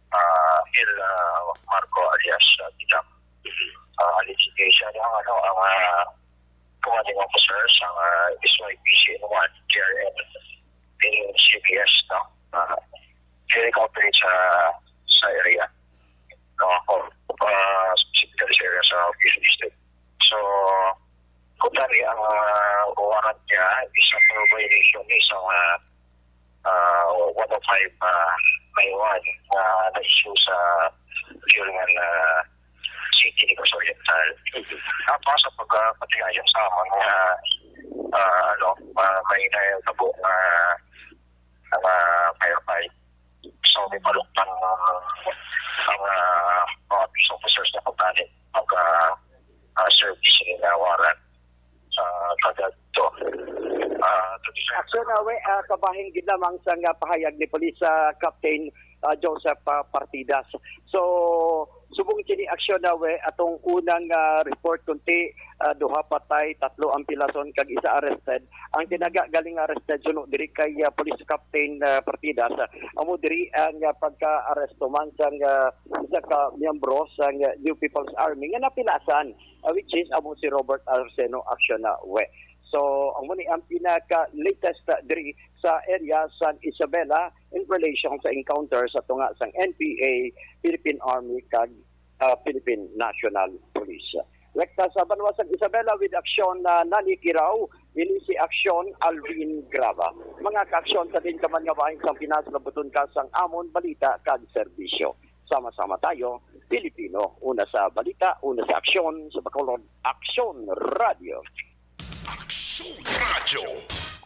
Ah, Phil, ah, Marco alias, ah, Bidam. Ah, allegation ang, ano, ang, ah, commanding officer sa, ah, S Y P C N one, G R M, in C B S, no? Ah, diri ka-operate sa, sa area, no? Or, ah, specifically sa area sa Quezon District. So, kuntani ang, ah, warrant niya is a violation ni sa, ah, ah, one oh five, ah, nine one na na-issue sa Guihulngan, ah, City, Negros Oriental. Tapos sa pagkapatigayon sa amon nga, ah, ano, ah, may nahitabo nga, ah, So, may baluktan ang, ang, ah, mga peace officers na pagdali ang, ah, ah, service nila waran sa kagad to. Ah, to be fair. So, nawe, ah, kabahin gid lamang sa nga pahayag ni Police, ah, Captain, ah, Joseph, ah, Partidas. So, subong kini aksyon nawe, atong unang, ah, report kunti, ah, duha patay, tatlo ang pilason, kag isa arrested. Ang tinaga galing arrested suno diri kay, ah, Police Captain, ah, Partidas, ah, amo diri ang, ah, pagka-aresto man sang, ah, isa ka miyembro sang, ah, New People's Army nga napilasan, ah, which is amo si Robert Arseno Acciona We. So, amo ni ang pinaka-latest, ah, diri sa area San Isabela in relation sa encounter sa tunga sang N P A, Philippine Army, kag, ah, Philippine National Police. Rekta sa banwa sang Isabela with aksyon na Nani Kiraw, ini si Aksyon Alvin Grava. Mga kaaksyon sa din ka man nga bahin sang Pinas, labuton ka sang amon balita kag serbisyo. Sama-sama tayo, Pilipino. Una sa balita, una sa aksyon, sa Bacolod, Aksyon Radio. Aksyon Radio.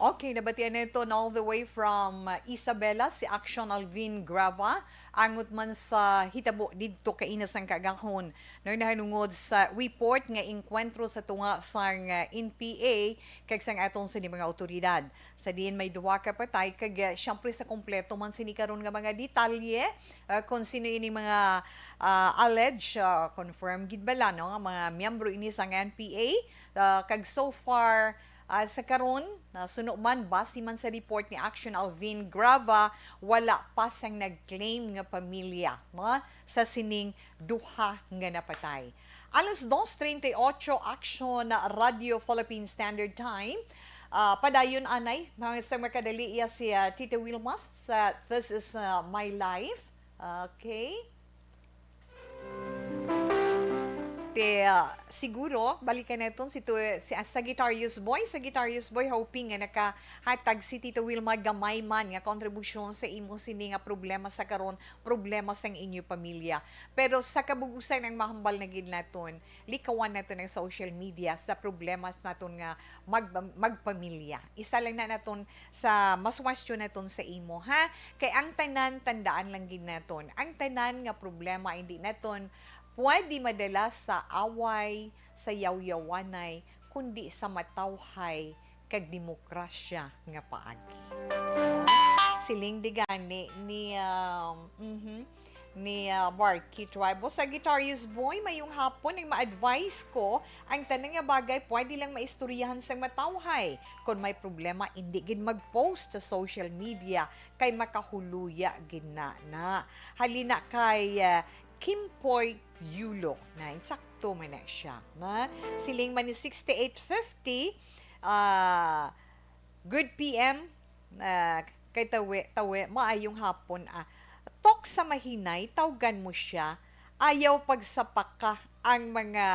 Okay, nabatian naton all the way from, uh, Isabela, si Action Alvin Grava, angot man sa hitabo didto kaina sang kaagahon. Nay nahanungod sa report nga engkwentro sa tunga sang, uh, N P A kag sang aton sini mga awtoridad. Sa diin may duha ka patay kag, uh, siyempre sa kompleto man sini karon nga mga detalye, uh, kung sino ini mga, uh, alleged, uh, confirm gid bala, no, nga mga miyembro ini sang N P A, uh, kag so far, ah, sa karon, ah, suno man, base man sa report ni Action Alvin Grava, wala pa sang nag-claim nga pamilya, no, sa sining duha nga napatay. Alas dos treinta y ocho, Action Radio Philippine Standard Time. Ah, padayon anay, mga sa makadali iya si, ah, Tita Wilma sa This Is, ah, My Life. Okay. Te, ah, siguro, balikan naton si tu-, si, ah, Sagittarius Boy. Sagittarius Boy, hoping nga nakahatag si Tito Wilma gamay man nga kontribusyon sa imo sini nga problema sa karon, problema sang inyo pamilya. Pero sa kabugusan, ang mahambal na gid naton, likawan naton ang social media sa problema naton nga mag-, magpamilya. Isa lang na naton sa mas question naton sa imo, ha? Kay ang tanan, tandaan lang gid naton, ang tanan nga problema hindi naton pwede madala sa away, sa yawyawanay, kundi sa matawhay kag demokrasya nga paagi. Siling di gani ni, um, mhm, ni, uh, Barky Tribo. Sagittarius Boy, mayong hapon. Ang ma-advise ko, ang tanan nga bagay pwede lang maistoryahan sang matawhay. Kon may problema, indi gid mag-post sa social media kay makahuluya gid na, na. Halina kay, uh, Kimpoy Yulo. Na, insakto man na siya. Na, siling man ni sixty-eight fifty, ah, good P M, ah, kay Tawe, Tawe, maayong hapon, ah. Tok sa mahinay, tawgan mo siya. Ayaw pagsapaka ang mga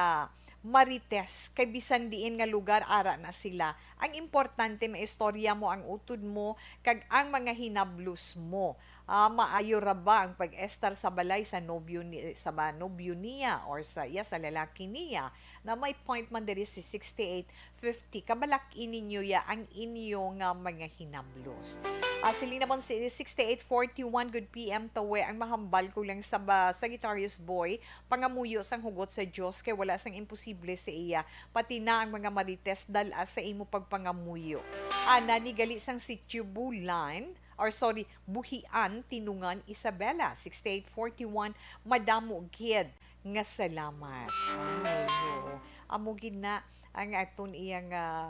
marites, kay bisan diin nga lugar, ara na sila. Ang importante, maistorya mo ang utod mo, kag ang mga hinablos mo. Ah, maayo ra ba ang pag-estar sa balay sa nobyo ni, sa ba, nobyo niya or sa, iya, sa lalaki niya? Na may point man diri si sixty-eight fifty. Kabalak-i ninyo ya ang inyo nga mga hinablos. Ah, siling naman si sixty-eight forty-one, good P M, Tawe, ang mahambal ko lang sa ba, Sagittarius Boy, pangamuyo sang hugot sa Dios kay wala sang imposible sa iya. Pati na ang mga marites dal-a sa imo pagpangamuyo. Ana ni gali sang sitio Bulan, or sorry, Buhian, Tinungan, Isabela, sixty-eight forty-one, madamo gid nga salamat. Ay, oo. Amo gid na ang aton iyang, ah,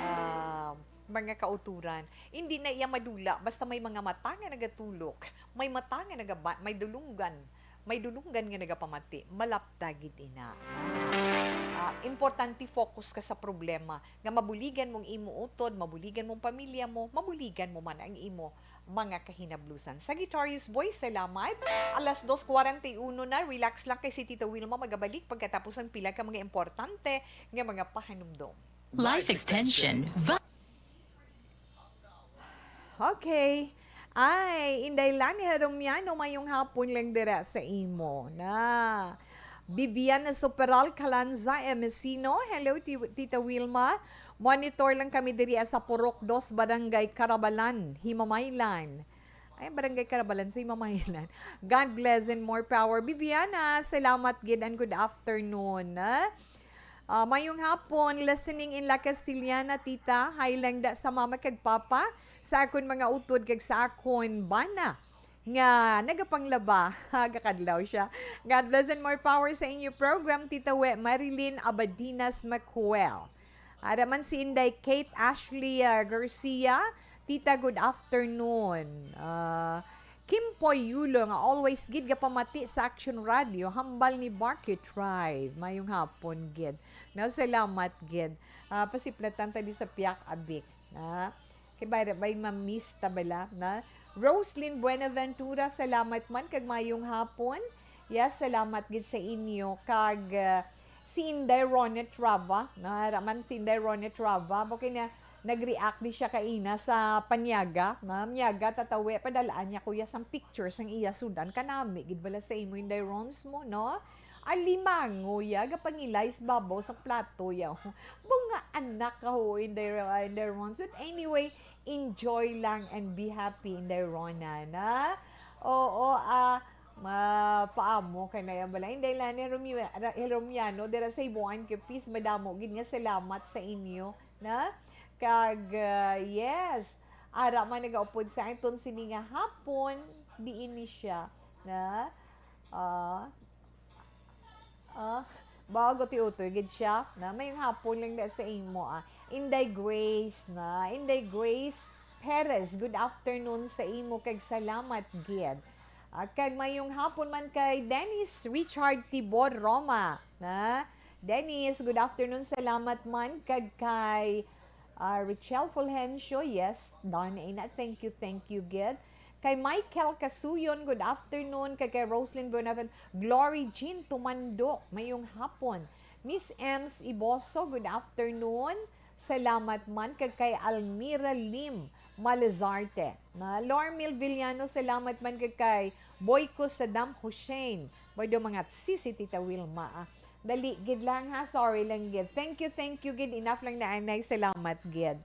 ah, mga kauturan. Hindi na iya madula, basta may mga mata nga nagatulok, may mata nga nagaba-, may dulunggan, may dulunggan nga nagapamati, malapta gid ina. Ah, importante focus ka sa problema, nga mabuligan mong imo utod, mabuligan mong pamilya mo, mabuligan mo man ang imo mga kahinablusan. Sagittarius Boy, salamat. Alas dos kwarenta y uno na, relax lang kay si Tita Wilma magabalik pagkatapos ang pila ka mga importante nga mga pahanumdom. Life extension. Okay. Ay, Inday Lani Hermiano, mayong hapon lang dira sa imo. Na, Viviana Superal Calanza Emesino, hello, Ti-, Tita Wilma. Monitor lang kami diri sa Purok Dos, Barangay Carabalan, Himamaylan. Ay, Barangay Carabalan, sa Mamahilan. God bless and more power. Bibiana, salamat gid and good afternoon. Ah, mayong hapon, listening in La Castellana, tita. Hi lang da sa mama kag papa, sa akon mga utod kag sa akon bana nga nagapanglaba. Gakadlaw siya. God bless and more power sa inyo program, Tita We Marilyn Abadinas Macuel. Ara man si Inday Kate Ashley, ah, Garcia. Tita, good afternoon. Ah, Kim Poyulo nga always gid gapamati sa Action Radio, hambal ni Barky Tribe. Mayong hapon gid. No, salamat gid. Ah, pasiplatan ta di sa piyak abik. Na? Kay bay, bay mamista bala, na? Roslyn Buenaventura, salamat man kag mayong hapon. Yes, salamat gid sa inyo. Kag, ah, si Inday Ronet Rava, na? Raman si Inday Ronet Rava. Bukay na nag-react di siya kaina sa panyaga. Na? Myaga, tatawi, padalaan niya kuya sang picture sang iya sudan. Kanami, gid bala sa imo, Inday Rons mo, no? Alimango ya, gapangilay sa babaw sa plato ya. Bunga anak ka ho, Inday, uh, Inday Rons. But anyway, enjoy lang and be happy, Inday Rona, na? Oo, ah, ma, paamo ka na yan bala. Inday Lani Romeo, Ra-, Romiano, dira sa Ibuan, Capiz, madamo gid nga salamat sa inyo, na? Kag, ah, yes, ara man nagaupod sa aton sini nga hapon, diin ni siya, na? Ah, Ah, bago ti utoy gid siya. Na, mayong hapon lang na sa imo, ah. Inday Grace na. Inday Grace Perez, good afternoon sa imo kag salamat gid. Ah, kag mayong hapon man kay Dennis Richard Tibor Roma. Na, Dennis, good afternoon. Salamat man kag kay Ah, Richelle Fulgencio, yes, Don Ina, thank you, thank you, gid. Kay Michael Casuyon, good afternoon. Kay, kay Roslyn Buenaven, Glory Jean Tumandok, mayong hapon. Miss Ems Iboso, good afternoon. Salamat man. Kag kay Almira Lim Malizarte. Na, Lormil Villano, salamat man. Kag kay Boyko Saddam Hussein. Boy, do mga sisi Tita Wilma, ah. Dali gid lang, ha, sorry lang gid. Thank you, thank you gid. Enough lang na anay. Salamat gid.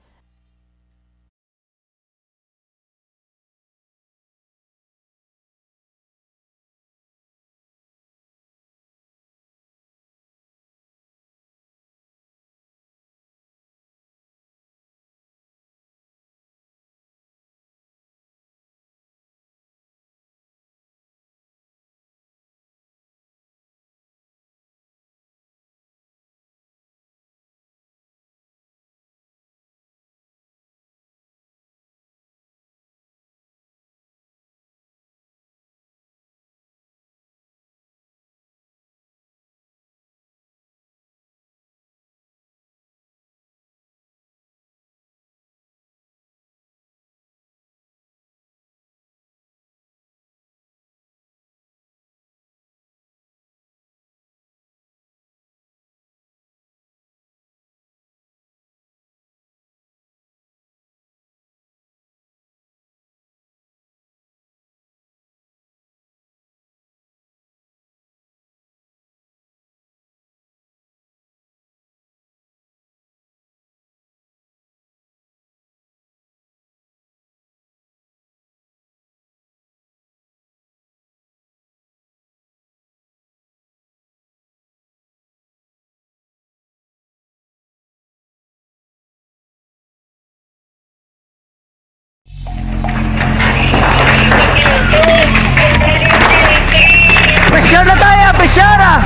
Pressure na tayo, pressure ah!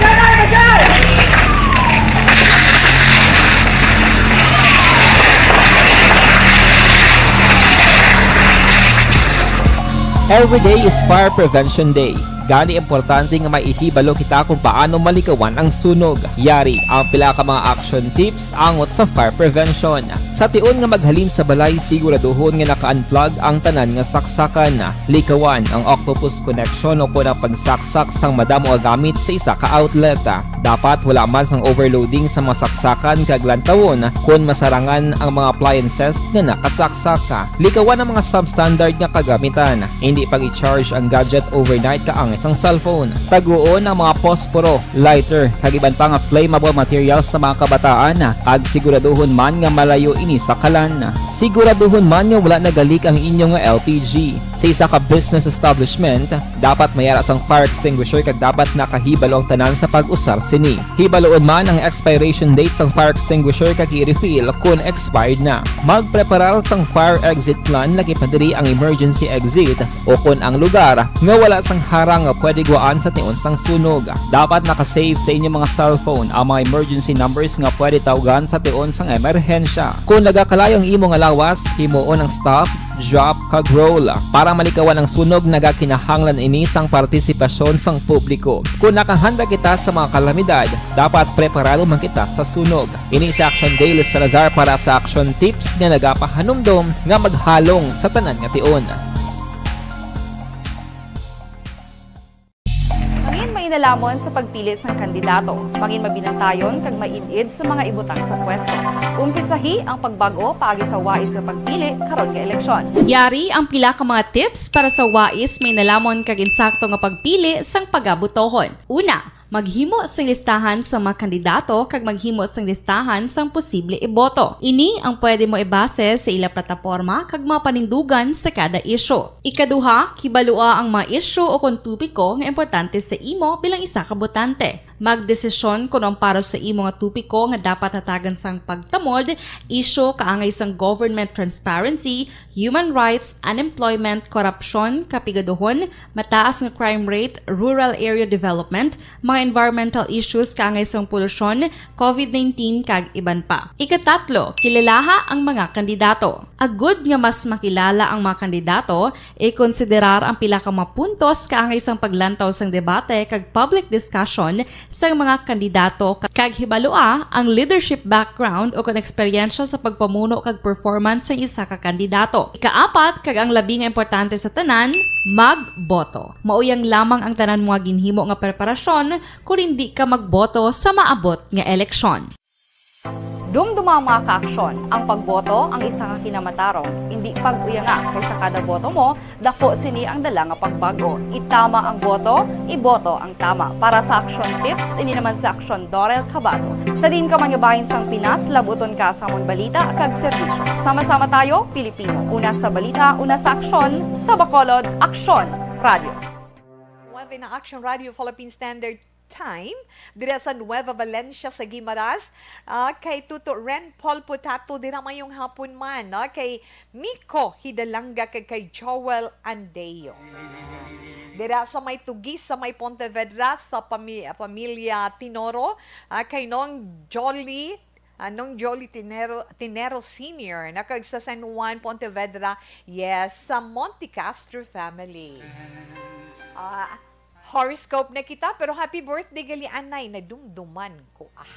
Every day is Fire Prevention Day. Gani, importante nga maihibalo kita kung paano malikawan ang sunog. Yari ang pila ka mga action tips angot sa fire prevention. Sa tion nga maghalin sa balay, siguraduhon nga naka-unplug ang tanan nga saksakan. Likawan ang octopus connection o kon ang pagsaksak sang madamo nga gamit sa isa ka outlet. Dapat wala man sang overloading sa mga saksakan kag lantawon kon masarangan ang mga appliances nga nakasaksak. Likawan ang mga substandard nga kagamitan. Hindi pag-i-charge ang gadget overnight kaangay sang cellphone. Taguon ang mga posporo, lighter, kag iban pa nga flammable materials sa mga kabataan, kag siguraduhon man nga malayo ini sa kalan. Siguraduhon man nga wala nagalik ang inyo nga L P G. Sa isa ka business establishment, dapat may ara sang fire extinguisher kag dapat nakahibalo ang tanan sa pag-usar sini. Hibaluon man ang expiration date sang fire extinguisher kag i-refill kon expired na. Magpreparar sang fire exit plan, laki pa diri ang emergency exit o kon ang lugar nga wala sang harang nga pwede guwaan sa tion sang sunog. Dapat naka-save sa inyo mga cellphone ang mga emergency numbers nga pwede tawgan sa tion sang emerhensya. Kung nagakalayo ang imo nga lawas, himuon ang stop, drop, kag roll. Para malikawan ang sunog, nagakinahanglan ini sang partisipasyon sang publiko. Kung nakahanda kita sa mga kalamidad, dapat preparado man kita sa sunog. Ini si Action Dale Salazar para sa Action Tips nga nagapahanumdom nga maghalong sa tanan nga tion. Mangin mainalomon sa pagpili sang kandidato. Mangin mabinantayon kag maid-id sa mga ibutang sa pwesto. Umpisahi ang pagbag-o paagi sa wais nga pagpili karon nga eleksyon. Yari ang pila ka mga tips para sa wais, mainalomon kag insakto nga pagpili sang pagabotohon. Una, maghimo sing listahan sa mga kandidato kag maghimo sing listahan sang posible iboto. Ini ang pwede mo ibase sa ila plataporma kag mga panindugan sa kada isyu. Ikaduha, kibalua ang mga isyu o kon topiko nga importante sa imo bilang isa ka botante. Magdesisyon kon ang para sa imo nga topiko nga dapat hatagan sang pagtamod, isyu kaangay sang government transparency, human rights, unemployment, korupsyon, kapigaduhon, mataas nga crime rate, rural area development, mga environmental issues kaangay sang polusyon, covid nineteen, kag iban pa. Ikatatlo, kilalaha ang mga kandidato. Agud nga mas makilala ang mga kandidato, ikonsiderar ang pila ka mga puntos kaangay sang paglantaw sang debate kag public discussion sang mga kandidato, kag hibalua ang leadership background o kon eksperyensya sa pagpamuno kag performance sang isa ka kandidato. Ikaapat, kag ang labi nga importante sa tanan, magboto. Mauyang lamang ang tanan mo nga ginhimo nga preparasyon kon indi ka magboto sa maabot nga eleksyon. Dumduma ang mga kaaksyon. Ang pagboto ang isa ka kinamatarong. Indi pag-uyanga, kay sa kada boto mo, dako sini ang dala nga pagbag-o. Itama ang boto, iboto ang tama. Para sa Action Tips, ini naman si Action Dorel Cabato. Sa diin ka man nga bahin sang Pinas, labuton ka sa amon balita kag serbisyo. Sama-sama tayo, Pilipino. Una sa balita, una sa aksyon, sa Bacolod, Aksyon Radio. Nuebe na Action Radio Philippine Standard Time, dira sa Nueva Valencia sa Guimaras, ah, kay Tuto Ren Paul Potato, dira mayong hapon man, no? Kay Miko Hidalanga kag kay Joel Andeo. Dira sa may Tugis, sa may Pontevedra, sa pami-, pamilya Tinoro, ah, kay Nong Jolly, ah, Nong Jolly Tinero, Tinero Senior, na kag sa San Juan, Pontevedra, yes, sa Monte Castro family. Ah, horoscope na kita, pero happy birthday gali anay, nadumduman ko, ah.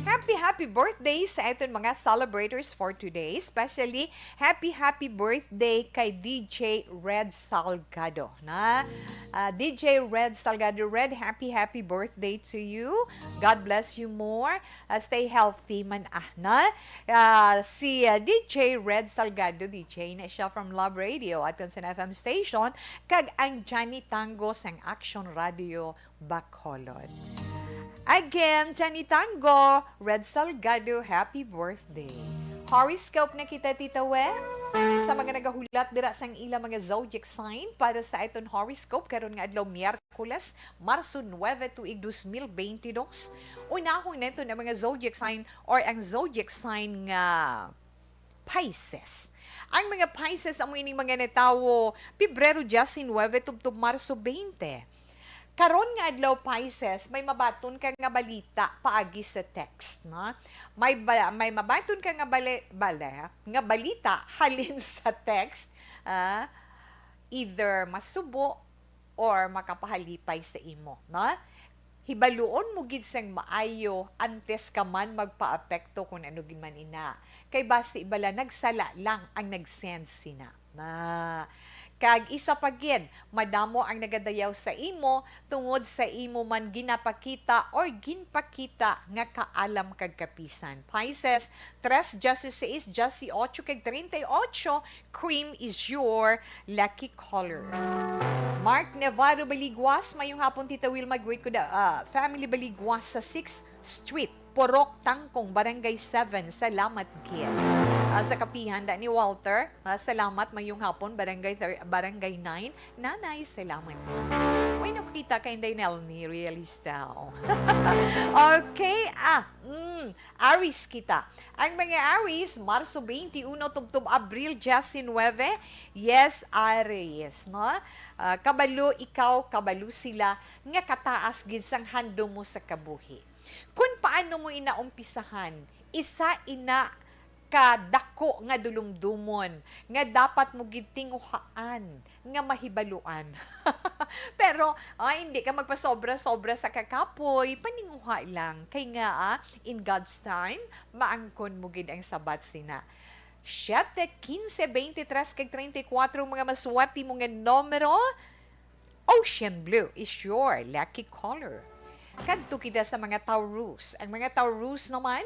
Happy, happy birthday sa aton mga celebrators for today, especially happy, happy birthday kay D J Red Salgado, na? Ah, D J Red Salgado, Red, happy, happy birthday to you. God bless you more. Ah, stay healthy man, ah, na? Ah, si, ah, D J Red Salgado, D J na siya from Love Radio at Concern F M station, kag ang Johnny Tango sang Action Radio Bacolod. Again, Johnny Tango, Red Salgado, happy birthday. Horoscope na kita, Tita Web. Sa mga nagahulat dira sang ila mga zodiac sign para sa aton horoscope karon nga adlaw, Miyerkules, Marso nuebe, tuig dos mil bente dos. Unahon nato ang mga zodiac sign or ang zodiac sign nga Pisces. Ang mga Pisces amo ining mga natawo Pebrero diecinuebe tubtob Marso bente. Karon nga adlaw, Pisces, may mabaton ka nga balita paagi sa text, no? May ba-, may mabaton ka nga bali-, bali-, nga balita halin sa text, ah, either masubo or makapahalipay sa imo, no? Hibaluon mo gid sang maayo antes ka man magpaapekto kon ano gid man ina. Kay basi bala nagsala lang ang nag-send sina. Na, kag isa pa gid, madamo ang nagadayaw sa imo tungod sa imo man ginapakita or ginpakita nga kaalam kag kapisan. Pisces, tres, dieciséis, dieciocho, kag treinta y ocho, cream is your lucky color. Mark Navarro Baliguas, mayong hapon, Tita Wilma, greet ko the, ah, family Baliguas sa sixth Street, Purok Tangkong, Barangay seven. Salamat gid. Ah, sa kapihan da ni Walter, ah, salamat, mayong hapon, Barangay thir-, Barangay nine. Nanay, salamat gid. Uy, nakita kay Inday Nelny, realista, oh. Okay, ah, mm, Aries kita. Ang mga Aries, Marso twenty-one tubtob Abril diecinuebe. Yes, Aries, no? Ah, kabalo ikaw, kabalo sila, nga kataas gid sang handom mo sa kabuhi. Kun paano mo ina umpisahan, isa ina ka dako nga dulumdomon nga dapat mo gid tinguhaan nga mahibaluan. Pero, ah, hindi ka magpasobra-sobra sa kakapoy, paninguha lang. Kay nga, ah, in God's time, maangkon mo gid ang sabat sina. Siete, quince, veintitrés, kag treinta y cuatro, mga maswerte mo nga numero. Ocean blue is your lucky color. Kadto kita sa mga Taurus. Ang mga Taurus naman,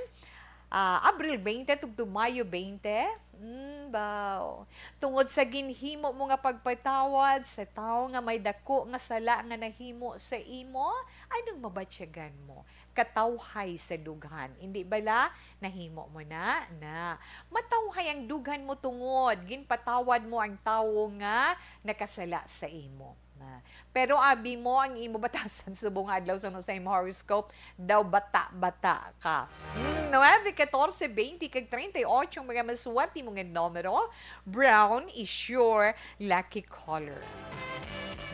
ah, Abril twenty tubtob Mayo twenty. Mm, baw. Tungod sa ginhimo mo nga pagpatawad sa tawo nga may dako nga sala nga nahimo sa imo, anong mabatyagan mo? Katawhay sa dughan. Indi bala? Nahimo mo na? Na. Matawhay ang dughan mo tungod ginpatawad mo ang tawo nga nakasala sa imo. Na. Pero abi mo, ang imo batasan subong nga adlaw sa, sa imo horoscope, daw bata-bata ka. Mm, nuebe, katorse, twenty, kag treinta y ocho ang mga maswerte mo nga numero. Brown is your lucky color.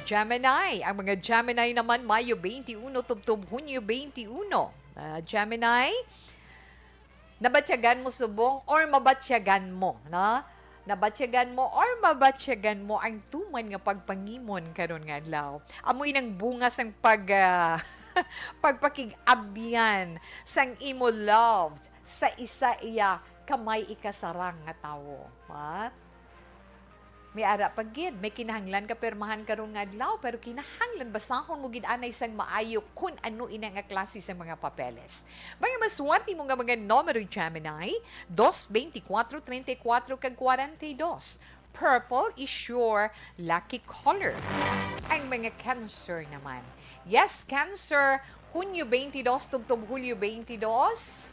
Gemini, ang mga Gemini naman, Mayo twenty-one tubtob Hunyo twenty-one. Ah, Gemini, nabatyagan mo subong or mabatyagan mo, no? Nabatyagan mo or mabatyagan mo ang tuman nga pagpangimon karon nga adlaw. Amo inang bunga sang pag, ah, pagpakig-abyan sang imo love sa isa iya ka may ikasarang nga tawo, ha? May ara pa gid, may kinahanglan ka pirmahan karon nga adlaw, pero kinahanglan basahon mo gid anay sang maayo kun ano ina nga klase sang mga papeles. Mga maswerte mo nga mga numero, Gemini, dos, twenty-four, treinta y cuatro, kag kwarenta y dos. Purple is your lucky color. Ang mga Cancer naman. Yes, Cancer, Hunyo twenty-dos tubtob Hulyo twenty-dos.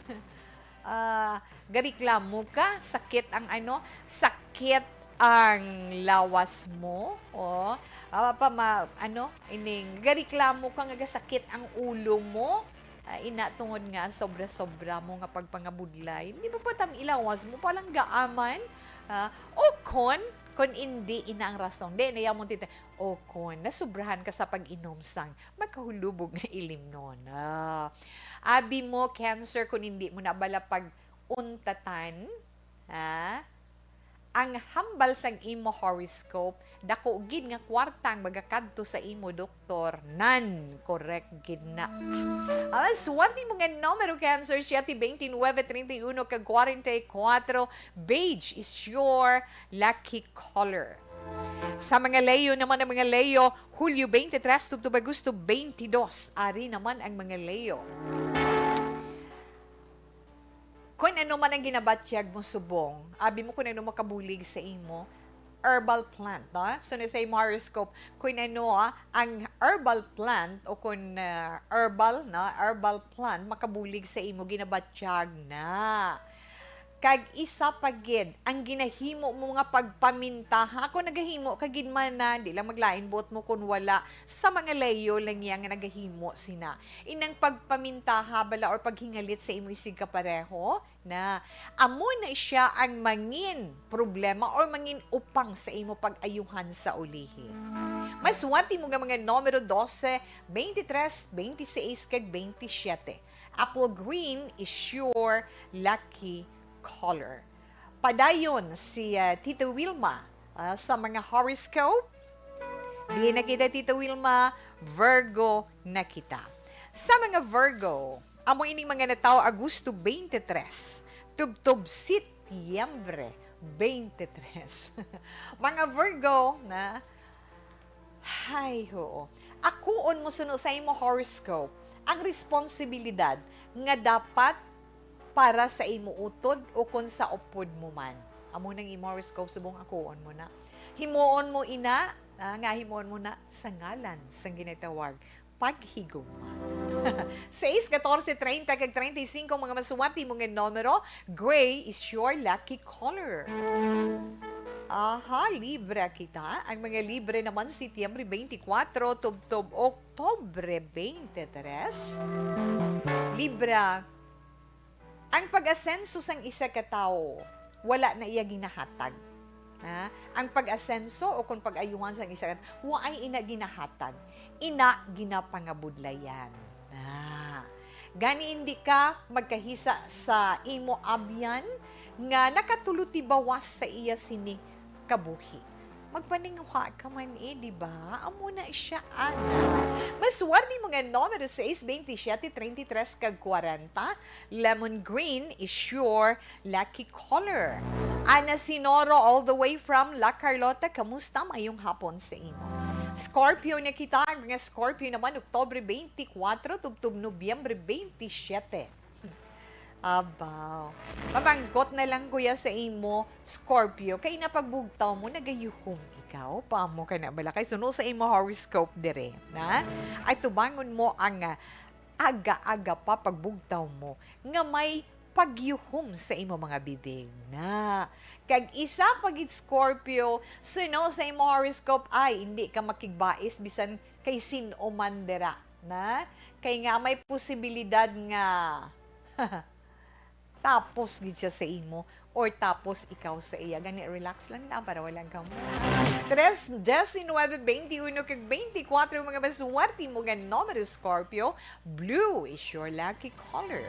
Ah, gareklamo ka, sakit ang ano, sakit ang lawas mo, o, ah, pa ma-, ano, ining gareklamo ka nga gasakit ang ulo mo, ah, ina tungod nga sobra-sobra mo nga pagpangabudlay. Di ba pa tam ilawas mo, palang gaaman? Ah, o kon, kon indi ina ang rason. Di, nayamon tita, o kon, nasubrahan ka sa pag-inom sang makahulubog nga ilimnon. Ah, abi mo, Cancer, kung hindi mo na bala pag-untatan, ha? Ang hambal sang imo horoscope, dako gid nga kwarta ang magakadto sa imo doktor. Nan, correct gid na. Ang swerte mo nga numero, Cancer, siete, veintinuebe, treinta y uno, kag kwarenta y kuwatro. Beige is your lucky color. Sa mga Leo naman, ang mga Leo, Hulyo twenty-three tubtob Agosto twenty-dos, ari naman ang mga Leo. Kung ano man ang ginabatyag mo subong, abi mo kung ano makabulig sa imo, herbal plant, no? So, na sa imo horoscope, kung ano, ah, ang herbal plant o kung, ah, herbal, no? Herbal plant, makabulig sa imo, ginabatyag na. Kag isa pa gid, ang ginahimo mo nga pagpamintaha, kung nagahimo ka gid man na, di lang maglain buot mo kun wala, sa mga Leo lang iya nga nagahimo sina. Inang pagpamintaha bala or paghingalit sa imo isig kapareho na, amo na siya ang mangin problema or mangin upang sa imo pag-ayuhan sa ulihi. Maswerte mo nga mga numero dose, twenty-three, twenty-six, kag twenty-siyete. Apple green is your lucky color. Padayon si, ah, Tita Wilma, ah, sa mga horoscope. Di na kita, Tita Wilma, Virgo na kita. Sa mga Virgo, amo ining mga natawo Agosto twenty-three, tubtob Setyembre Twenty-three. Mga Virgo, na, hay, oo. Akuon mo suno sa imo horoscope ang responsibilidad nga dapat para sa imo utod o kon sa upod mo man. Amo nang imo horoscope, subong akuon mo na. Himuon mo ina, ah, nga himuon mo na sa ngalan sang ginatawag paghigugma. Sais, katorse, treinta, kag treinta y cinco, mga masuwati mo nga numero. Gray is your lucky color. Aha, Libra kita. Ang mga Libra naman, Setyembre twenty-four, tubtob Oktobre twenty-three. Libra, ang pag-asenso sang isa ka tawo, wala na iya ginahatag. Ha? Ang pag-asenso o kung pag-ayuhan sang isa ka, wa ay ina ginahatag. Ina ginapangabudlayan. Ah. Gani hindi ka magkahisa sa imo abyan nga nakatulutibawas sa iya sini kabuhi. Magpaninguha ka man, eh, di ba? Amo na siya, ana. Maswerte mo nga numero sais, twenty-seven, treinta y tres, kag kwarenta. Lemon green is your lucky color. Ana Sinoro, all the way from La Carlota, kamusta? Mayong hapon sa imo. Scorpio na kita. Ang mga Scorpio naman, Oktobre twenty-four, tubtob Nobyembre twenty-seven. Abaw. Mamangkot na lang, kuya, sa imo, Scorpio, kay napagbugtaw mo, nagayuhom ikaw. Paamo ka na bala? Kay suno sa imo horoscope dire, na? Ay tubangon mo ang, ah, aga-aga pa pagbugtaw mo nga may pagyuhom sa imo mga bibig, na? Kag isa pa gid, Scorpio, suno sa imo horoscope, ay, hindi ka makigbais bisan kay sin-o man dira, na? Kay nga may posibilidad nga tapos gid siya sa imo or tapos ikaw sa iya. Gani, relax lang na para wala kamo. Tres, diecinuebe, veintiuno, kag veinticuatro, mga maswerte mo nga numero, Scorpio. Blue is your lucky color.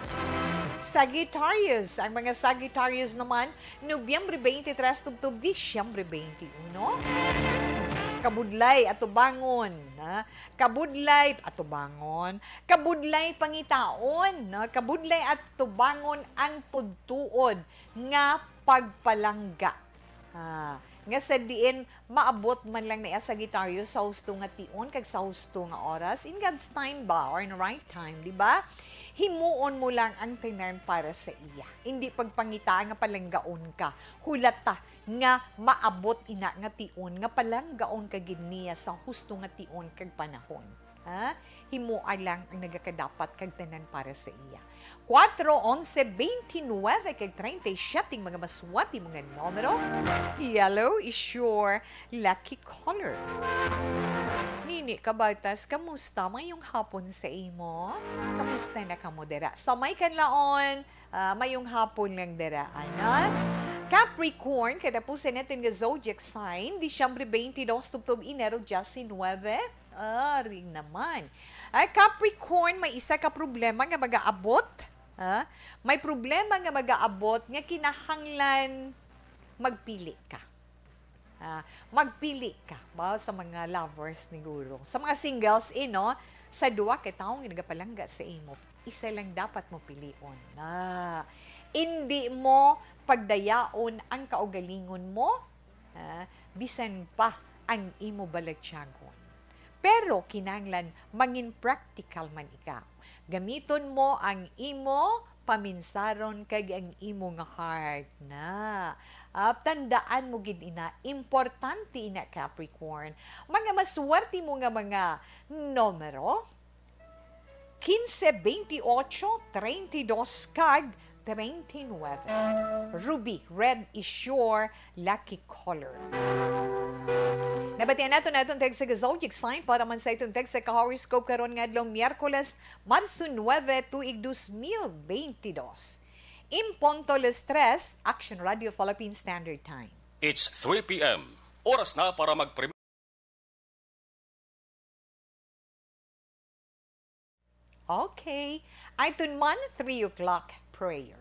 Sagittarius, ang mga Sagittarius naman, Nobyembre twenty-three tubtob Disyembre twenty-uno. Kabudlay, atubangon, ha? Kabudlay, atubangon. Kabudlay, pangitaon, no? Kabudlay, atubangon ang tudtuod nga pagpalangga. Ah, nga sa diin maabot man lang na iya, Sagittarius, sa husto nga tion kag sa husto nga oras, in God's time ba, or in right time, di ba? Himuon mo lang ang tanan para sa iya. Hindi pagpangita nga palanggaon ka. Hulata nga maabot ina nga tion nga palanggaon ka gid niya sa husto nga tion kag panahon. Ha? Himoa lang ang nagakadapat kag tanan para sa iya. Kuwatro, onse, beintinuebe, kag treinta y siete, mga maswerte mo nga numero. Yellow is your lucky color. Nini Kabatas, kamusta? Mayong hapon sa imo. Kamusta na kamo dira? Sa may Kanlaon, ah, mayong hapon lang dira, ana. Capricorn, katapusan natin nga zodiac sign, Disyembre twenty-two, tubtob Enero diecinuebe. Ah, ring naman. Ay, Capricorn, may isa ka problema nga magaabot. Ha? May problema nga magaabot nga kinahanglan magpili ka. Ah, magpili ka ba sa mga lovers ni guro? Sa mga singles, eh, no? Sa duha ka tawo nga nagapalangga sa imo, isa lang dapat mo pilion. Ah, hindi mo pagdayaon ang kaugalingon mo, ah, bisan pa ang imo balatyagon. Pero kinahanglan mangin practical man ikaw. Gamiton mo ang imo paminsaron kag ang imo nga heart na. Ah, tandaan mo gid ina, importante ina, Capricorn. Mga maswerte mo nga mga numero, quince, veintiocho, treinta y dos, kag treinta y nueve. Ruby, red is your lucky color. Nabatian nato na atong text sa zodiac sign para man sa itong text sa ka-horoscope karon nga adlaw, Miyerkules, Marso nuebe, tuig dos mil beintidos. En punto las tres, Action Radio Philippine Standard Time. It's three p.m. Oras na para mag-, Okay. Aton man, three o'clock prayer.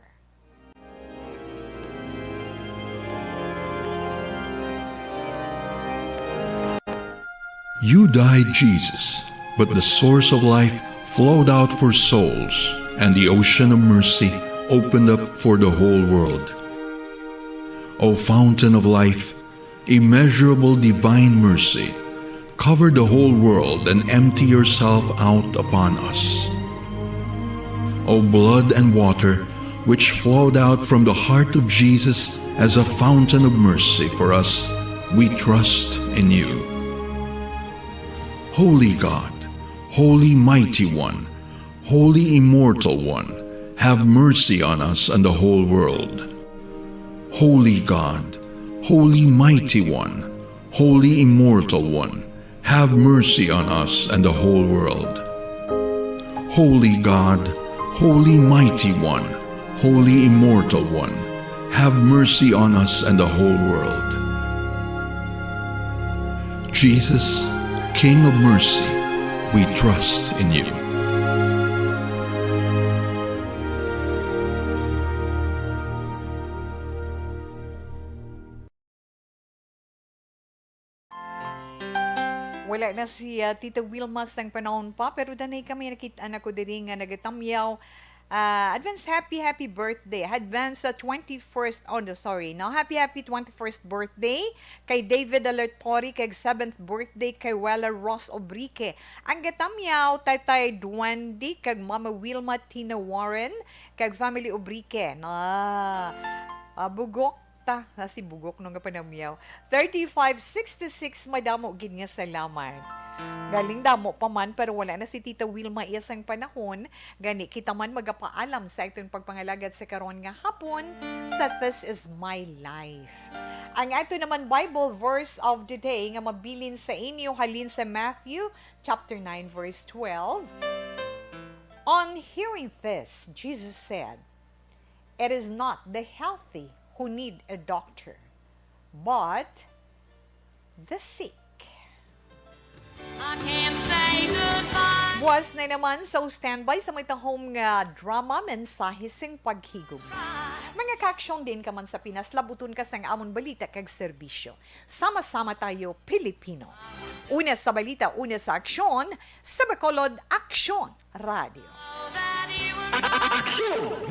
You died, Jesus, but the source of life flowed out for souls, and the ocean of mercy opened up for the whole world. O fountain of life, immeasurable divine mercy, cover the whole world and empty yourself out upon us. O blood and water, which flowed out from the heart of Jesus as a fountain of mercy for us, we trust in you. Holy God, Holy Mighty One, Holy Immortal One, have mercy on us and the whole world. Holy God, Holy Mighty One, Holy Immortal One, have mercy on us and the whole world. Holy God, Holy Mighty One, Holy Immortal One, have mercy on us and the whole world. Jesus, King of mercy, we trust in you. Wala na si ah, Tita Wilma sang panahon pa, pero danay kami nakita na ko diri nga nagatamyaw. Ah, advance happy, happy birthday. Advance sa twenty-first, oh no, sorry, no? Happy, happy twenty-first birthday kay David Alertori, kag seventh birthday kay Wela Ross Obrique. Ang gatamyaw, Tatay Duwandi, kag Mama Wilma Tina Warren, kag family Obrique, no? Ah, bugok ta na si Bugok no nga panamyaw. Thirty-five sixty-six, madamo gid nga salamat. Galing damo pa man, pero wala na si Tita Wilma iya sang panahon. Gani kita man magapaalam sa aton pagpangalagad sa karon nga hapon sa This Is My Life. Ang ato naman Bible verse of the day nga mabilin sa inyo halin sa Matthew chapter nine, verse twelve. On hearing this, Jesus said, "It is not the healthy who need a doctor, but the sick." I can't say goodbye. Buwas na naman sa standby sa may tahom nga drama, mensahe sing paghigugma. Mga kaaksyon din ka man sa Pinas, labuton ka sang amon balita kag serbisyo. Sama-sama tayo, Pilipino. Una sa balita, una sa aksyon, sa Bacolod Aksyon Radio. Aksyon!